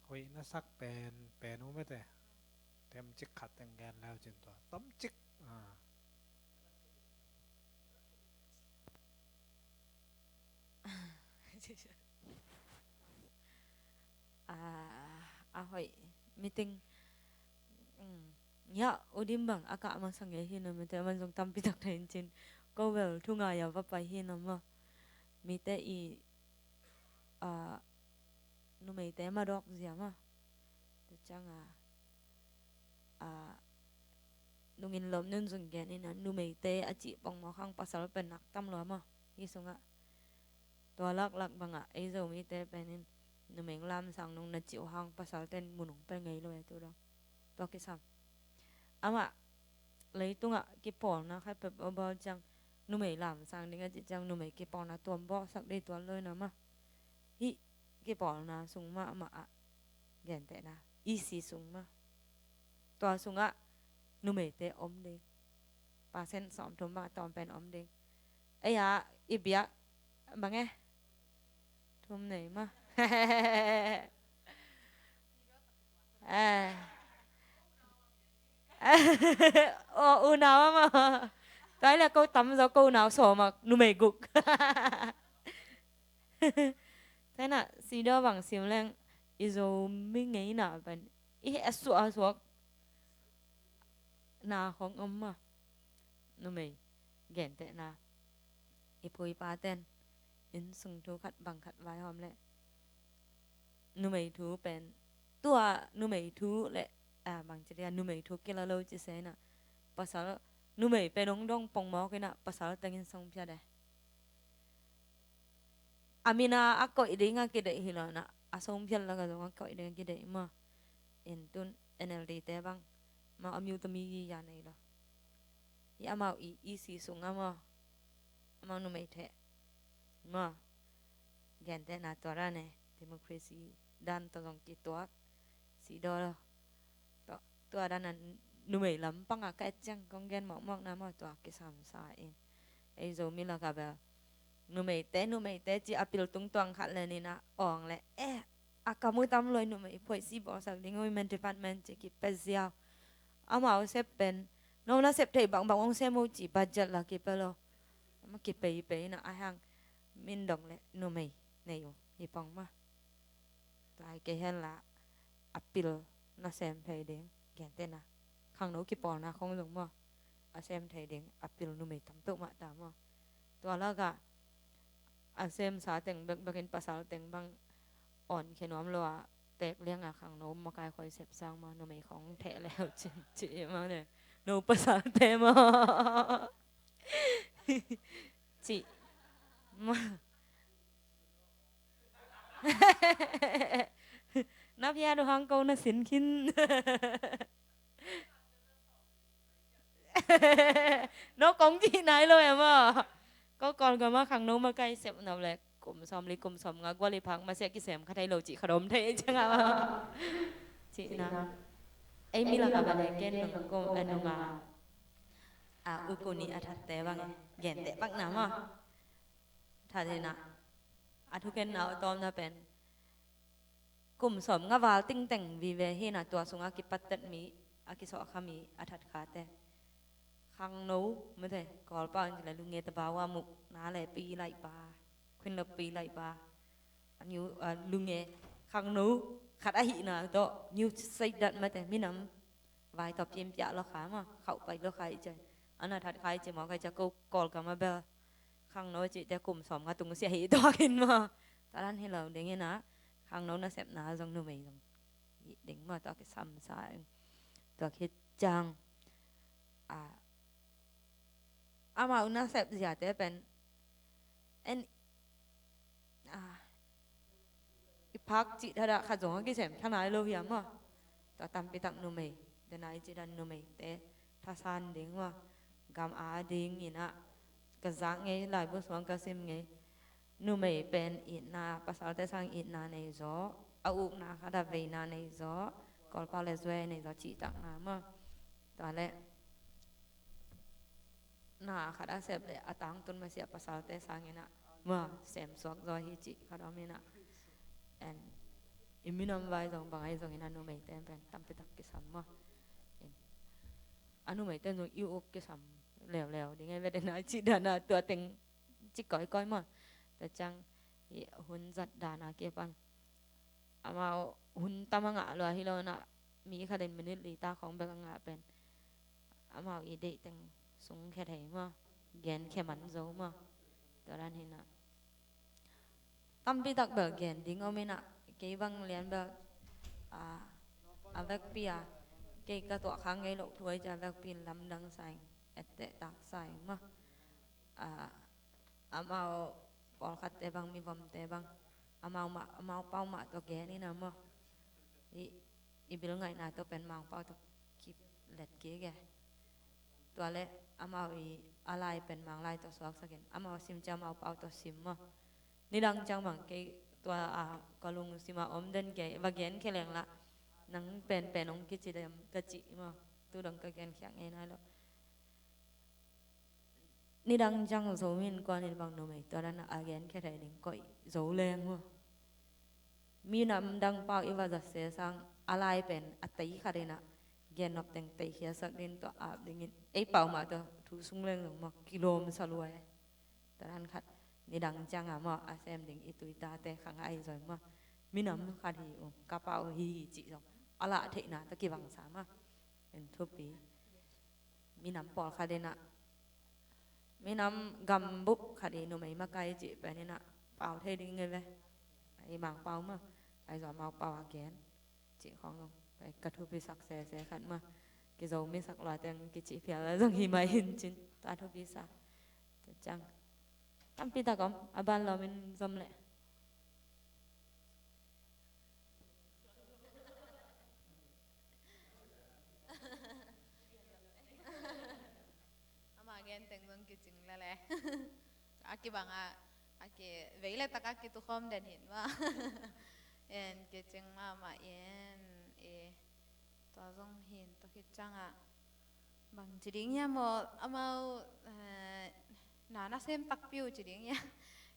hoih na sak pen pen uh mete. Temcik khat teng gen leu cin tua. Tamcik. A. A, a hoih meeting. Mm. Ya, udim bang a kah masa ngei hi na mete, man zong tampi tak thei in cin. Ko bel thu ngai a va pai hi na maw. Mite i, a, numeite madawk zia maw. Tua ciang a, a, nungin lawm nun zun gen in a, numeite a cih pongmawk hang pasal pen nak tam lua maw. Hi sungah tua laklak bangah ei Zomite pen in numei lamsang nung na cih uh hang pasalten mun hong pe ngei lo e tu dong. Tua kisam. Amah leitungah kipawlna khat peuh bawl ciang numei lamsang ding a cih ciang numei kipawlna tuam bawlsak dei tuan lo in a maw. Hih kipawlna sung mahmah ah gentehna E C sung maw. Tua sungah numeite om ding. Percent sawmthum bang a tawm pen om ding. Ei a i biak bang e? Thum nei maw. Eh. Aw, unau a maw. Tua hi leh ko tam zaw, ko unau sawm a numei guk. Tua hi na, Sidaw bang sim leng i Zomi ngeina pen i heh suak suak na khong om maw. Numei gentehna, i pu i paten inn sung thu khat bang khat vaihawm leh numei thu pen tua numei thu leh, a, bang ci dia, numei thu kila lo ci se in a, pasal, numei pen hong dong pongmawk in a pasal teng in song phiat e. A min a a koih ding a kideih hi lo in a, a song phiat lak a zong a koih ding a kideih maw. In tun N L D te bang maw, a miu tami gi ya nei lo. Hi amau i, i E C sung a maw, amau numei theh maw. Gentehna tua dan e, democracy dan tawh zong kituak. Sidaw lo. Tua, tua dan a numei lam pang a ka et ciang kong gen mawkmawk na maw, tua kisam sa in. Ei Zomi lak a bel numeite, numeite ci a pil tungtuang khat le nin a awng le, eh, a kam uh tam lo i numei phuaisi bawlsak ding, women department ci kipia ziau. Amau sep pen no na sep thei bangbang hong sem uh ci budget la kipia lo. Ama kipeipei na a hang min dong le numei nei uh hi pong maw. Tua hi kei hen la a pil na sem thei ding, gentehna khangno kipawlna khong zong maw, a sem thei ding a pil numei tam peuhmah ta maw. Tua lak a a semsa teng bekbek in pasal teng bang awn khia nuam lo a, pek liang a khangno makai khoi sep sang maw, numei khong theh leu cin ci maw ne, no pasal te maw. Ci maw. Na phiat uh hang ko na sin khin. No kong cih nai lo e maw. Ko Kawlgam a khangno makai sep nop le kum sawmli kum sawmnga gual i phak masiah kisem kha thei lo cih kha dom thei ciang a maw. Cihna. Ei mi lak a bang e, ken nung kum, eh, nung a, a, u kun i a thatte bang e, genteh pakna maw. That hi na, a thukhenna uh tawmna pen kum sawmnga val tingteng vive hi na, tua sungah kipattet mi, a kisawhkha mi, a thatkhate. Khangno mete, Kawlpau in ci le lunge tabau a muk na le pi laih pa, khuin le pi laih pa. A miu, a, lunge khangno khat ahihna tawh miu seidat mete, minam vai tawh pianpiah lo kha maw, khauh pai lo kha i cai. A na that kha i ci maw, kai ca ko Kawlgam a bel khangno cihte kum sawmnga tung sia hi tuak in maw. Tua dan hi lo ding in a, khangno nasepna zong numei zong ding maw, tua kisamsa in. Tua khit ciang a, amau nasep ziate pen en a, i phak cih thadah khat zong a kisem tha nai lo hiam maw? Tua tampi tak numei, denai cih dan numeite thasan ding maw? Gam a ding inah ka zak ngei, laibu suang ka sim ngei. Numei pen itna, pasalte sang itna nei zaw, a ukna khat a veina nei zaw, kawlpau le zuai nei zaw cihtakna maw? Tua le na khat a sep le a tangtun masiah pasalte sang inah maw, sem suak zaw hi cih khat om inah. En i minam vai zong bang ahi zong inah numeite pen tampi tak kisam maw? In a numeite zong i uk kisam leuleu ding e, ve dena cih dana tua teng cih kawikawi maw? Tua ciang i hun zat dana kipan amau hun tam a ngah lua hi lo inah, mi khatin minute li ta khawng bek a ngah pen amau i deih teng sungkhia thei maw? Genkhia man zo maw? Tua dan hi inah tampi tak bel gen ding om inah, kei bang lian bel a, a vekpi a, kei ka tuah khak ngei loh thu ahi ciang a vekpi lamdang sa ing, etteh tak sa ing maw? A, amau pawlkhatte bang, mivomte bang, amau mah, amau pau mah tawh gen inah maw? I, i bil ngaihna tawh pen Mangpau tawh kilet kik e. Tua le amau i a lai pen Manglai tawh suaksak in, amau sim ciang amau pau tawh sim maw? Nidang ciang bang kei tua a ka lungsim a om den kei va genkhia leng lah, nang penpen hong kici dem ka cih maw? Tu dong ka genkhiak ngei nai lo. Nidang ciang Zomi Innkuan in bang numei tua dan a genkhia thei ding koih zo leng maw? Minam dang pau i va zat se sang a lai pen a tei khat inah gennop teng tei khiasak ding tawh ap dingin ei pau mah tawh thu sung leng zong maw, kilawm sa lua e. Tua dan khat nidang ciang a maw, a sem ding i tuitate khang ahi zoi maw? Minam khat hi uh, ka pau hi hi cih zong a lah theihna tawh kibang sa maw? En thupi. Minam pawlkhat inah, minam gambup khat i numei makai cih pen inah pau thei ding e ve. I Mangpau maw, ahi zong amau pau a gen cih khawng zong ka thupisak sese khat maw? Kizomi sak lua teng kicih phial la zong hi mai hin cin, tua thupisak. Tua ciang tampi tak om, a ban lawmin zom leh. Ama gen teng zong kicing lele. A kibang a, a ki vei le tak a kitukhawm den hin maw? En kicing mahmah in, i tua zong hin tua khit ciang a bang ci ding hiam maw, amau eh, na nasem takpi uh ci ding hiam?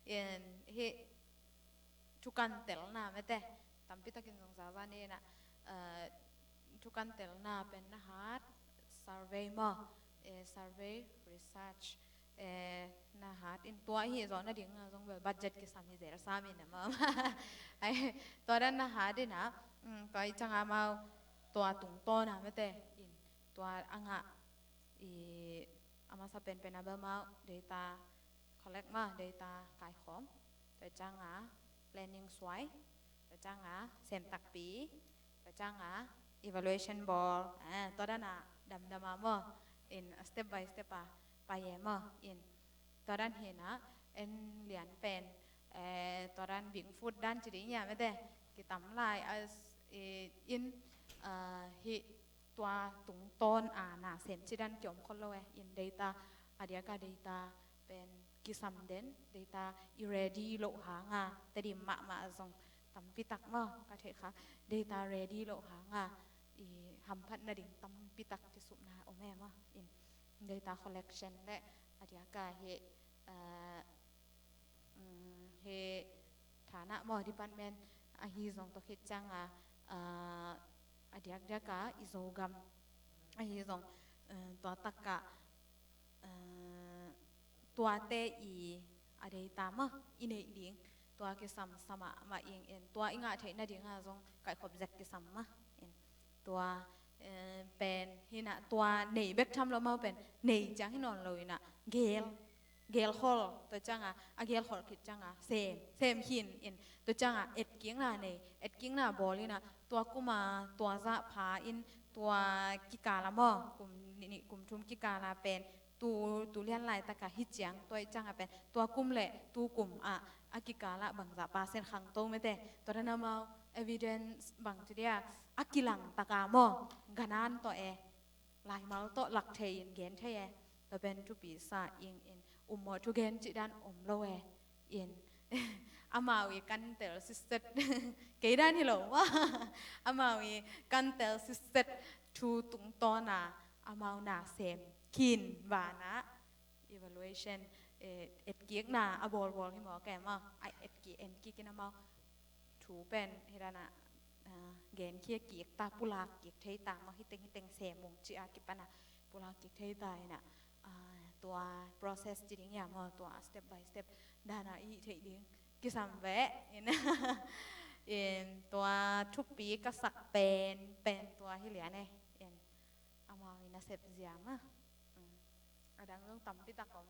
En hi thukan telna mete, tampi takin zong zaza ni inah, eh, thukan telna pen na hat, survey maw, eh, survey research, eh, na hat in tua hi zaw nading a zong bel budget kisam hi zel sam in a maw? Ai, tua dan na hat inah, mm, tua i ciang amau tua tungtawn a mete in tua a ngah i a masa penpen a bel amau data collect maw, data kaikhawm, tua ciang a planning suai, tua ciang a sem takpi, tua ciang a evaluation bawl, ah, tua dan a damdam a maw, in step by step a pai e maw, in tua dan hi inah en lian pen, eh, tua dan Big Food dan ci ding hiam mete, kitam lai a, eh, in, ah, hi tua tungtawn a na sem ci dan kiom khol lo e, in data, a diak a data pen kisam den, data i ready loh hang a, Tedim mahmah zong tampi tak maw, ka theih kha, data ready loh hang a i hamphat nading tampi tak kisupna om e maw? In data collection le a diak a hi, eh, mm, hi thana maw, department ahi zong tua khit ciang a, eh, a diakdiak a i Zogam ahi zong, eh, tua tak a, eh, tuate i a data maw i neih ding, tua kisam sa mahmah ing, in tua i ngah theih nading a zong kaihkhop zek kisam mah in tua, eh, pen hi inah tua nei bek tham lo maw, pen nei ciang hi nawn lo inah gel gelkhol, tua cianga a gelkhol khit cianga sem, sem khin in, tua cianga etkikna nei, etkikna bawl ina, tua kuma tua zah pha in, tua kikala maw, kum nih, kum thum kikala pen tu, tu lian laitaka hi ciang, tua i cianga pen tua kum le tu kum ah a kikala bangzah percent khangto mete, tua dan amau evidence bang ci dia, a kilang taka maw, ganan tawh e, laimal tawh lak thei in gen thei e, tua pen thupi sa ing in, um maw, thugen cih dan om lo e in. Amau i kan tel siset, kei dan hi lo maw. Amau i kan tel siset thu tungtawna amau na sem khin vana evaluation, eh, etkikna a bawlbawl hi maw, kei maw, a etkik, etkik in amau thu pen hi dana, ah, genkhia kik ta, pulak kik thei ta maw, hiteng hiteng sem ung ci a kipana pulak kik thei ta ina, ah, tua process ci ding ia maw, tua step by step dana i theih ding kisam ve in, in tua thupi ka sak pen, pen tua hi lian e, in amau i nasep zia maw. Mm. A dang zong tampi tak om.